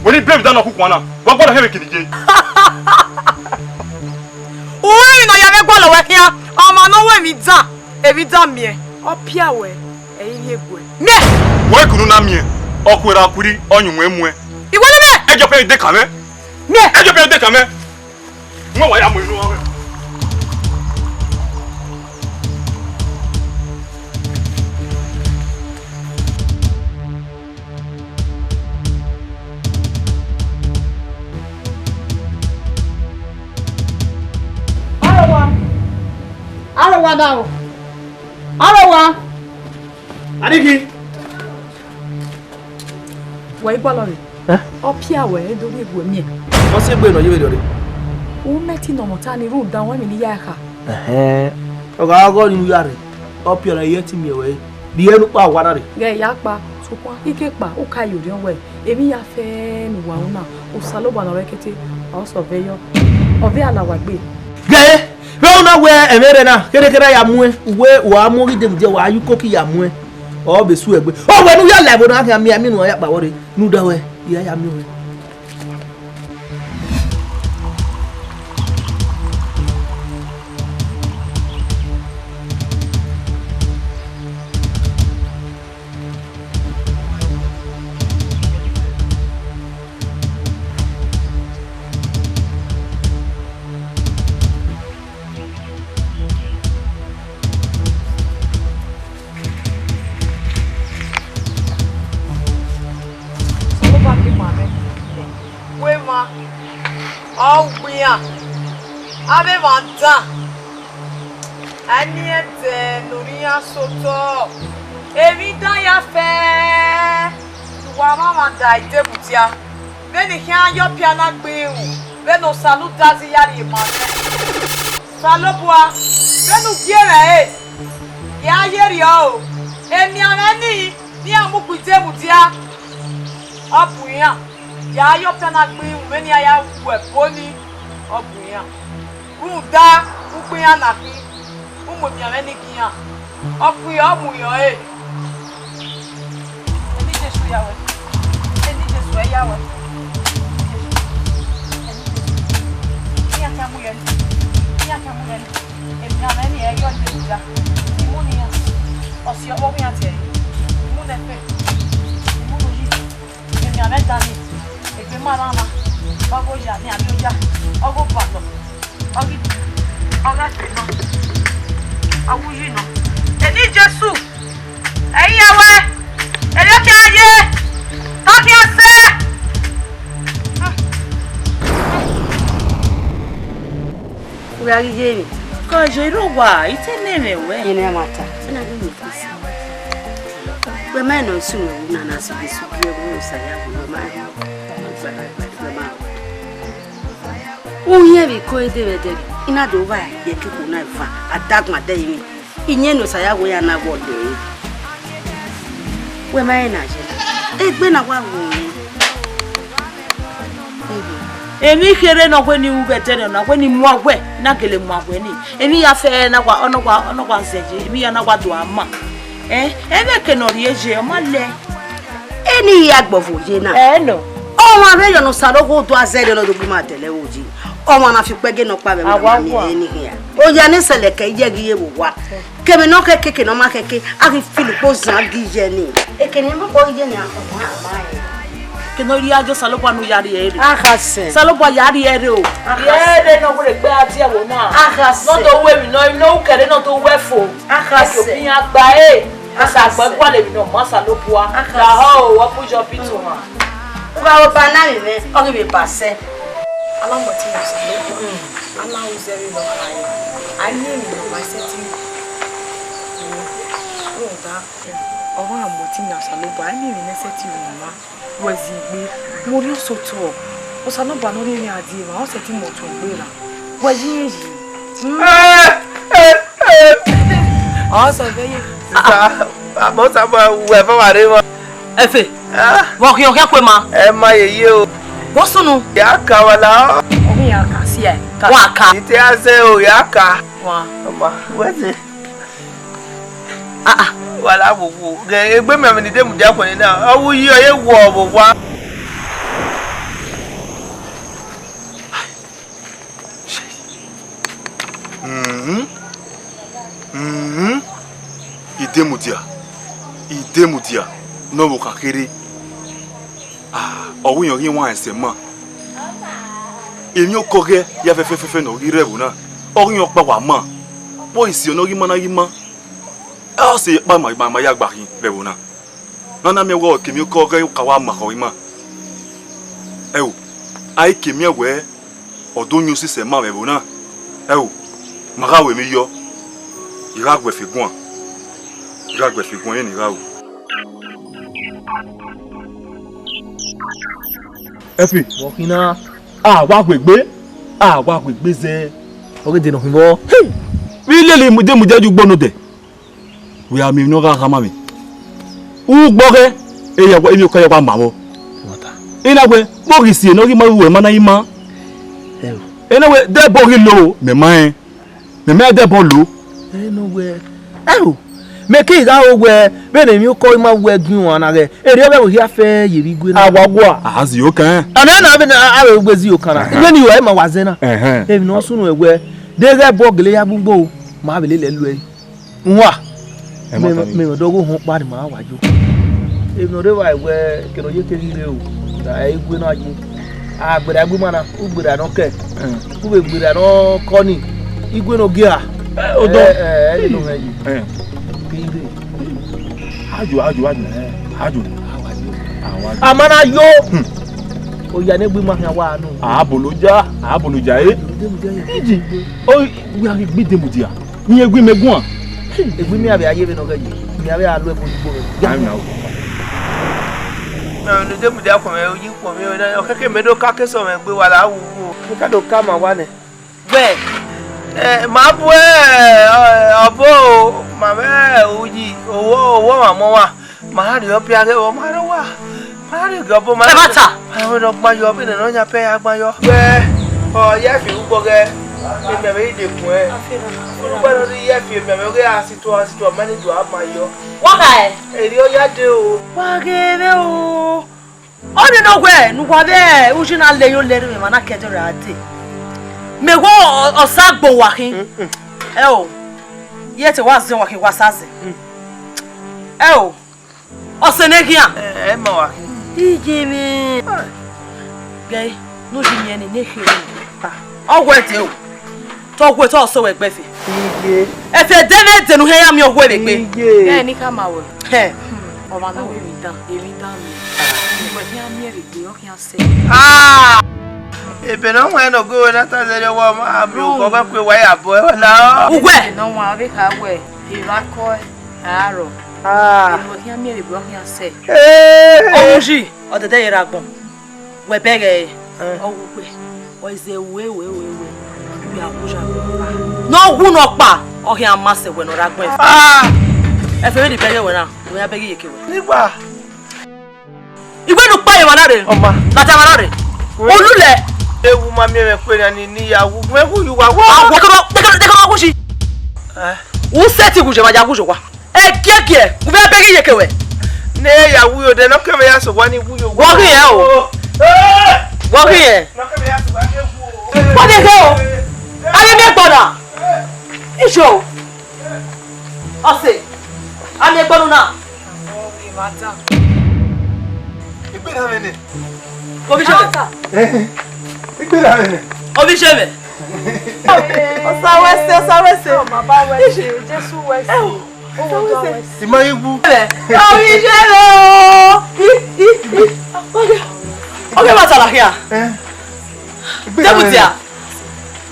Wẹ ni brave dan ne ọ kukuan na, wa gualọ hẹ vbe kidie. Uwẹ emwi ne ọ ya mwẹ gualọ wẹ khian, ọmwa ne ọ wẹ emwi dan, emwi dan miẹn, ọ pia wẹ, ẹ i rhie guẹ. Miẹn! Wẹ kunu na miẹn, ọ kuerra kuiri, ọ yunmwu muẹn. I wẹẹ ne mẹ! Ẹjọ pẹ de kan mwẹ. Miẹn! Ẹjọ pẹ de kan mwẹ. Wọ́n wà á yà mú inú wọn. Arowa, arowa da o, arowa. Adiki. Wẹ i gualọ re? Eh? Ọ pia wẹ, e do rhie gue miẹn. Ọ si egbe ne ọ ye vberriọ re. U mẹ te nọ ọmọta ni rhunmwuda ọmwa emwi ne I ya kha. Ẹhẹn. Ọ gha gọrọ ne u ya rre. Ọ pia na, I ye te miẹn wẹ. Rhie ne u kpa owa na rre. Ghẹ ya kpa, sokpan, I ke kpa, u ka ye orhiọn wẹ, emwi ya fẹ ne uwa ru na, Osanobua ne ọ rre ẹkete, ọ sẹ ọvbẹ yọ. Ọ vbe a la wa egbe. Ghẹ, vbe u na wẹ ẹmwẹ rẹ na, kherhe kherhe a ya muẹn, uwẹ wa mu ghi de mudia, wa ya ukoki ya muẹn, ọ vbe su ẹgbe. Ọ wẹ ne u ya la ẹvbo na khian miẹn, amẹ ne uwa ya kpa vbọ rre, ne u da wẹ, I ya ya miẹn ruẹ. Osanobua ghi ma mwẹ. Wẹ emwa, ọ gbe iran, avbe emwa dan, a i miẹn ẹdẹ ne orhiọn iran sẹ otọ, emwi dan ya fẹ, ne uwa mwamwa da idemudia, vbene I khian ya ọpia na gbe irunmwu, vbene Osanudazi ya rhie ma mwẹ. Osanobua, vbene u gie mwẹ ẹre, ya ye rriọ o, emianmwẹ nii ne iran mu gbe idemudia, ọ bu iran. Ya ye ọpia na gbe irunmwu vbene iran ya ru ẹbo nii, ọ bu iran. Rhunmwuda, u gbe iran na khin, u mu emianmwẹ ni gie iran. Ọ khui, ọ mu yọ ẹre. Eni Jesu ya wẹ. Eni Jesu ẹ ya wẹ. Eni Jesu. Eni Jesu. Iran khian mu yọ ẹre. Iran khian mu yọ ẹre. Emianmwẹ ni ẹ yọ idemudia. I mu ne iran. Ọ si ọvbokhan tie ẹre. I mu ne ẹfe. I mu ne uyi. Emianmwẹ dan nii, egbe ma rran na, ọ ghe oya ne a miẹn oya, ọ ghe obalọ, ọ ghe, ọ ghe ẹfe nọ, ọ ghe uyi nọ. Eni Jesu, ẹ i ya wẹ. Wa ghi ye emwi. Kọ ye ro wa, I te ne mwẹ wẹ. Ene a ma ta. Ena ghi ye ta si. Wẹ ma nọ isu mwẹ wu na na su bi su bi ẹwu sa ya wu wẹ ma. Wẹ ma. Uhiẹn vbe iko ẹdẹvẹdẹ, I na do vba ye koko na eva, adagbọn adẹrinmwi. Iyẹn ne Osa ya wẹ ya na wọ dee. Wẹ ma rẹn na ye. Egbe na wa wu mwẹ. Emwi kherhe ne ọ wẹ ne I ru vbe ẹdẹrriọ na, wẹ ne I muan wẹ, I na gele muan wẹ ni. Emwi ya fẹ na wa, ọ na wa, ọ na wa zẹ ye, emwi ya na wa do a ma. Eh, ẹmwẹ ke ne ọ rhie ye, ọ ma lẹ. Eni hia gbọvo ye na. Ẹ nọ. Ọmwa vbe yọ ne Osanobua do a zẹrriọ ne ọ do gbe ima dẹlẹ ro yi. Ọmwa na fi ukpẹghe nọkpa vbe ẹvbo na miẹn eni hia. Oya ne sẹlẹ kẹ iye ghi ye vbe owa. Kevbe ne ọ khẹke, ke ne ọ ma khẹke, a ghi filo ukpo zan ghi ye ni. Ekene mọ kpo ye ni a kọ ma ma. Ke ne ọ rhie ajo Osanobua ne u ya rhie ẹre. A kha sẹ. Osanobua ya rhie ẹre o. A kha sẹ. Rhie ẹre ne ọ wẹ egbe a tie ẹvbo na. A kha sẹ. Ne ọ do ru emwi nọ, emwi ne u kẹre ne ọ do ru ẹfo. A kha sẹ. Iran gba ẹre. Esa gbe gualọ emwi ne ọ ma Osanobua. Aha. Da họ o, wẹ bu yọ bitu ma. U gha ru ba na vbe mwẹ, ọ ghi vbe ba sẹ. Alamọtẹ ne Osanobua, a na ru zẹ vbe nọ kha re. A i miẹn emwi ne ọ ma sẹtin. Rhunmwuda, ọmwa ọmọ ọtẹn ne Osanobua, a i miẹn emwi ne sẹtin vbe nọ. Wẹ zin egbe, mu orhiọn sẹ otọ. Osanobua ne ọ rhie emwi a die emwa, ọ sẹtin mu ọtuẹn gberra. Wẹ zin egbe. Ọ sẹ vbe ye. Sista, abọ Osanobua wẹ fọ wa rre mọ. Efe, ah, vbe ọ khian, ọ khian kue ma? Ẹ ma ye ye o. Vbọ sunu? Ya ka wa la. Ọ khian ka si ẹ. Wa ka. Ite a zẹ o, ya ka. Wa. Ọma, wẹ zẹ. Ah, ah. Wa la wo wo. Ghe egbe mẹ ni de mudia khuẹn na. Ọ wu yi ọ ye wọ vbe owa. Mhm. Mhm. Idemudia. Idemudia. Ne ọ vbe okhan kherhe. Ah, ọ wu iran ghi wan ẹsẹ ma. Emwi okọ ghẹ ya fẹfẹfẹfẹ ne ọ ghi rre ẹvbo na. Ọ ghi yan ọkpa wa ma. Vbọ isi ọ ne ọ ghi ma na ghi ma. Ọ sẹ ekpa ma, ma, ma ya gba khin vbe ẹvbo na. Ne a na miẹn wẹ ọ ke emwi okọ ghẹ ka wa ma khọ ima. Ẹo, a i ke miẹn wẹ ọ do yan osisẹ ma vbe ẹvbo na. Ẹo, ma gha ru emwi yọ, I gha gu ẹfe guan. I gha gu ẹfe guan, iran ni gha ru. Ẹfe, vbe ọ khin na? A wa gu egbe, a wa gu egbe zẹ. Ọ ghi de nọ khin vbọ? Hey! Vbe I lele mu, de mu dia ye ugbo nodẹ. Wẹ a miẹn emwi ne ọ gha khama mwẹ. Ugbọghẹ, emwi okọ ya wa ma vbọ. I na wẹ, vbọ ghi si ne ọ ghi ma ru ẹmwẹ na ima. Ẹo. Ena wẹ, dẹ ẹbọ ghi lo, mẹ ma rẹn. Mẹ ma dẹ ẹbọ lo. Ena wẹ, ẹo. Mẹ ke gha ro wẹ, vbene emwi okọ ima wẹ gie uan na ghẹ, erriọ ghẹ vbe hia fẹ ye vbe igue na. A wa gua. A zẹ okan. Ọna na vbe na, a vbe ugbe zẹ okan na. Ẹhẹn. Iwe ni ẹ ma wa zẹ na. Ẹhẹn. Emwi ne ọ sunu ẹwẹ, deghẹ ẹbọ gele ya gbugbo, ma vbe lele ẹlue. Nwa. Ẹ ma ta mi. Mẹ, mẹ ọdọ gho họn kpa ni ma wa yo. Emwi ne ọ rre evba wẹ, kene ọ ye te ghi rre o, da igue na ye. A gbera igue ima na, u gbera nọ kẹ. Ẹn. U vbe gbera nọ kọ ni, igue ne ogia. Ẹ, odọ. Ẹ, ẹ, ẹ, ẹ, nọ hẹ yi. Ẹn. Ke i rre. Ajo, ajo, ajo. Ẹn. Ajo. A wa yo. A wa yo. A ma na yo. Hmm. Oya ne egbe ima khian wa nọ. A bolo ja, a bolo ja, e. Iji. O, wẹ a ghi gbe idemudia. Iran egbe mẹ guan. Egbe mi avbe a ye vbe nọ ghẹ yi. Mi avbe a lu ẹbọ ugbo vbe. Ya na. Mẹ ne de mudia khuọnmwẹ, oyi khuọnmwẹ, ọ kẹkẹ mẹ do ka ke sọ mwẹ gbe wa la wu wo. Mẹ ka do ka ma wa nẹ. Wẹ. Ẹ, ma bu ẹ, ọ, ọbo, ma vẹ oyi, owọ, owọ ma mọ wa. Ma rhie ọpia ghe vbọ, ma rre owa. Ma rhie gie ọbo, ma Ẹ ma ta. Ma rhie ne ọ gban yọ, vbene ne ọ yan pẹ ya gban yọ. Wẹ, ọ, ye fi ugbo ghẹ, emẹ vbe ide kun ẹ. Ugbo ne ọ rhie ye fi emẹ vbe ghe a si tuọ, a si tuọ, ma ni do a ma yọ. Wa kha ẹ? Eri ọ ya de o. Wa ghe vbe o. Ọ ni nọ wẹ, ne uwa vbe uyi na le yo lere emwa na ke ẹdẹ ra dee. Mẹ wẹ ọ, ọ sa gbe owa khin. Mm, mm. Ẹ o, ye te wa zẹ owa khin, wa sa zẹ. Mm. Ẹ o, ọ sẹ ne khian. Ẹ, ẹ ma wa khin. Iye mwẹ. Gẹ, ne u yi miẹn ni, ne kherhe ta. Ọ wẹ te o. Te ọ wẹ, te ọ sẹ wẹ gbe ẹfe. Iye. Ẹfe dẹ vbe dẹ ne u hẹ ya miẹn ọ wẹ vbe gbe. Iye. Ẹ ni ka ma wẹ. Hẹ. Ọmwa na wẹ emwi dan, emwi dan ni. Ugbẹ khian miẹn vbe gbe, ọ khian sẹ. Ah! Ebe ne ọ wan nọ go na ta zẹrriọ wa ma mi o gọgọ kue wa ya bọ ẹ na. Uwẹ. Ebe ne ọ wan avbe kha wẹ, evba kọ ẹ, a rọ. Ah. Ebe ọ khian miẹn vbe ọ khian sẹ. Eh. Omuyi, ọdẹdẹ ye ra gbọn. Wẹ bẹghe ẹre. Eh. Ọ wu gbe. Ọ zẹ we we we we. Wẹ a wu ya. Ne ọ wu ne ọ kpa, ọ khian ma sẹ wẹ ne ọ ra gbọn. Ah. Ẹ fẹ vbe ni bẹghe wẹ na, wẹ ya bẹghe iyeke wẹ. Nigba. Iwẹ ne u kpa ye emwa na rre. Ọma. Ladian emwa na rre. Wẹ. Ulu lẹ. Ewu ma miẹn mwẹ kue na ni, ni ya wu. Mwẹ wu yu wa wa. Ah, wẹ kẹ ma, de kẹ ma wu shi. Eh. U sẹtin wu ye ma ya wu ye wa. Ẹgiẹgiẹ, u vbe bẹghe iyeke wẹ. Ne ya wu yo de, ne ọ kẹ mwẹ ya sẹ owa ni wu yo. Wọ ghi rẹn o. Eh. Wọ ghi rẹn. Ne ọ kẹ mwẹ ya sẹ owa ni wu o. Wọ de ghe o. Avbe miẹn gbọ na. Ijo. Ọse, a miẹn ẹgbẹe unu na. Ọ vbe emwa dan. Egbe na mwẹ nẹ. Ovbi Ishẹmẹ. Eh, egbe na mwẹ nẹ. Ovbi Ishẹmẹ. Osa wẹ sẹ, Osa wẹ sẹ. Ọ, Baba wẹ sẹ, Jesu wẹ sẹ. Ẹ o, Osa wẹ sẹ. I ma yi wu. Ovbi Ishẹmẹ o. I, i, i. Oge, oge ma tala khian. Eh. Egbe na mwẹ nẹ. Debutia.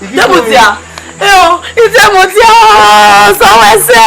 Debutia. Eo, Debutia. Osa wẹ sẹ.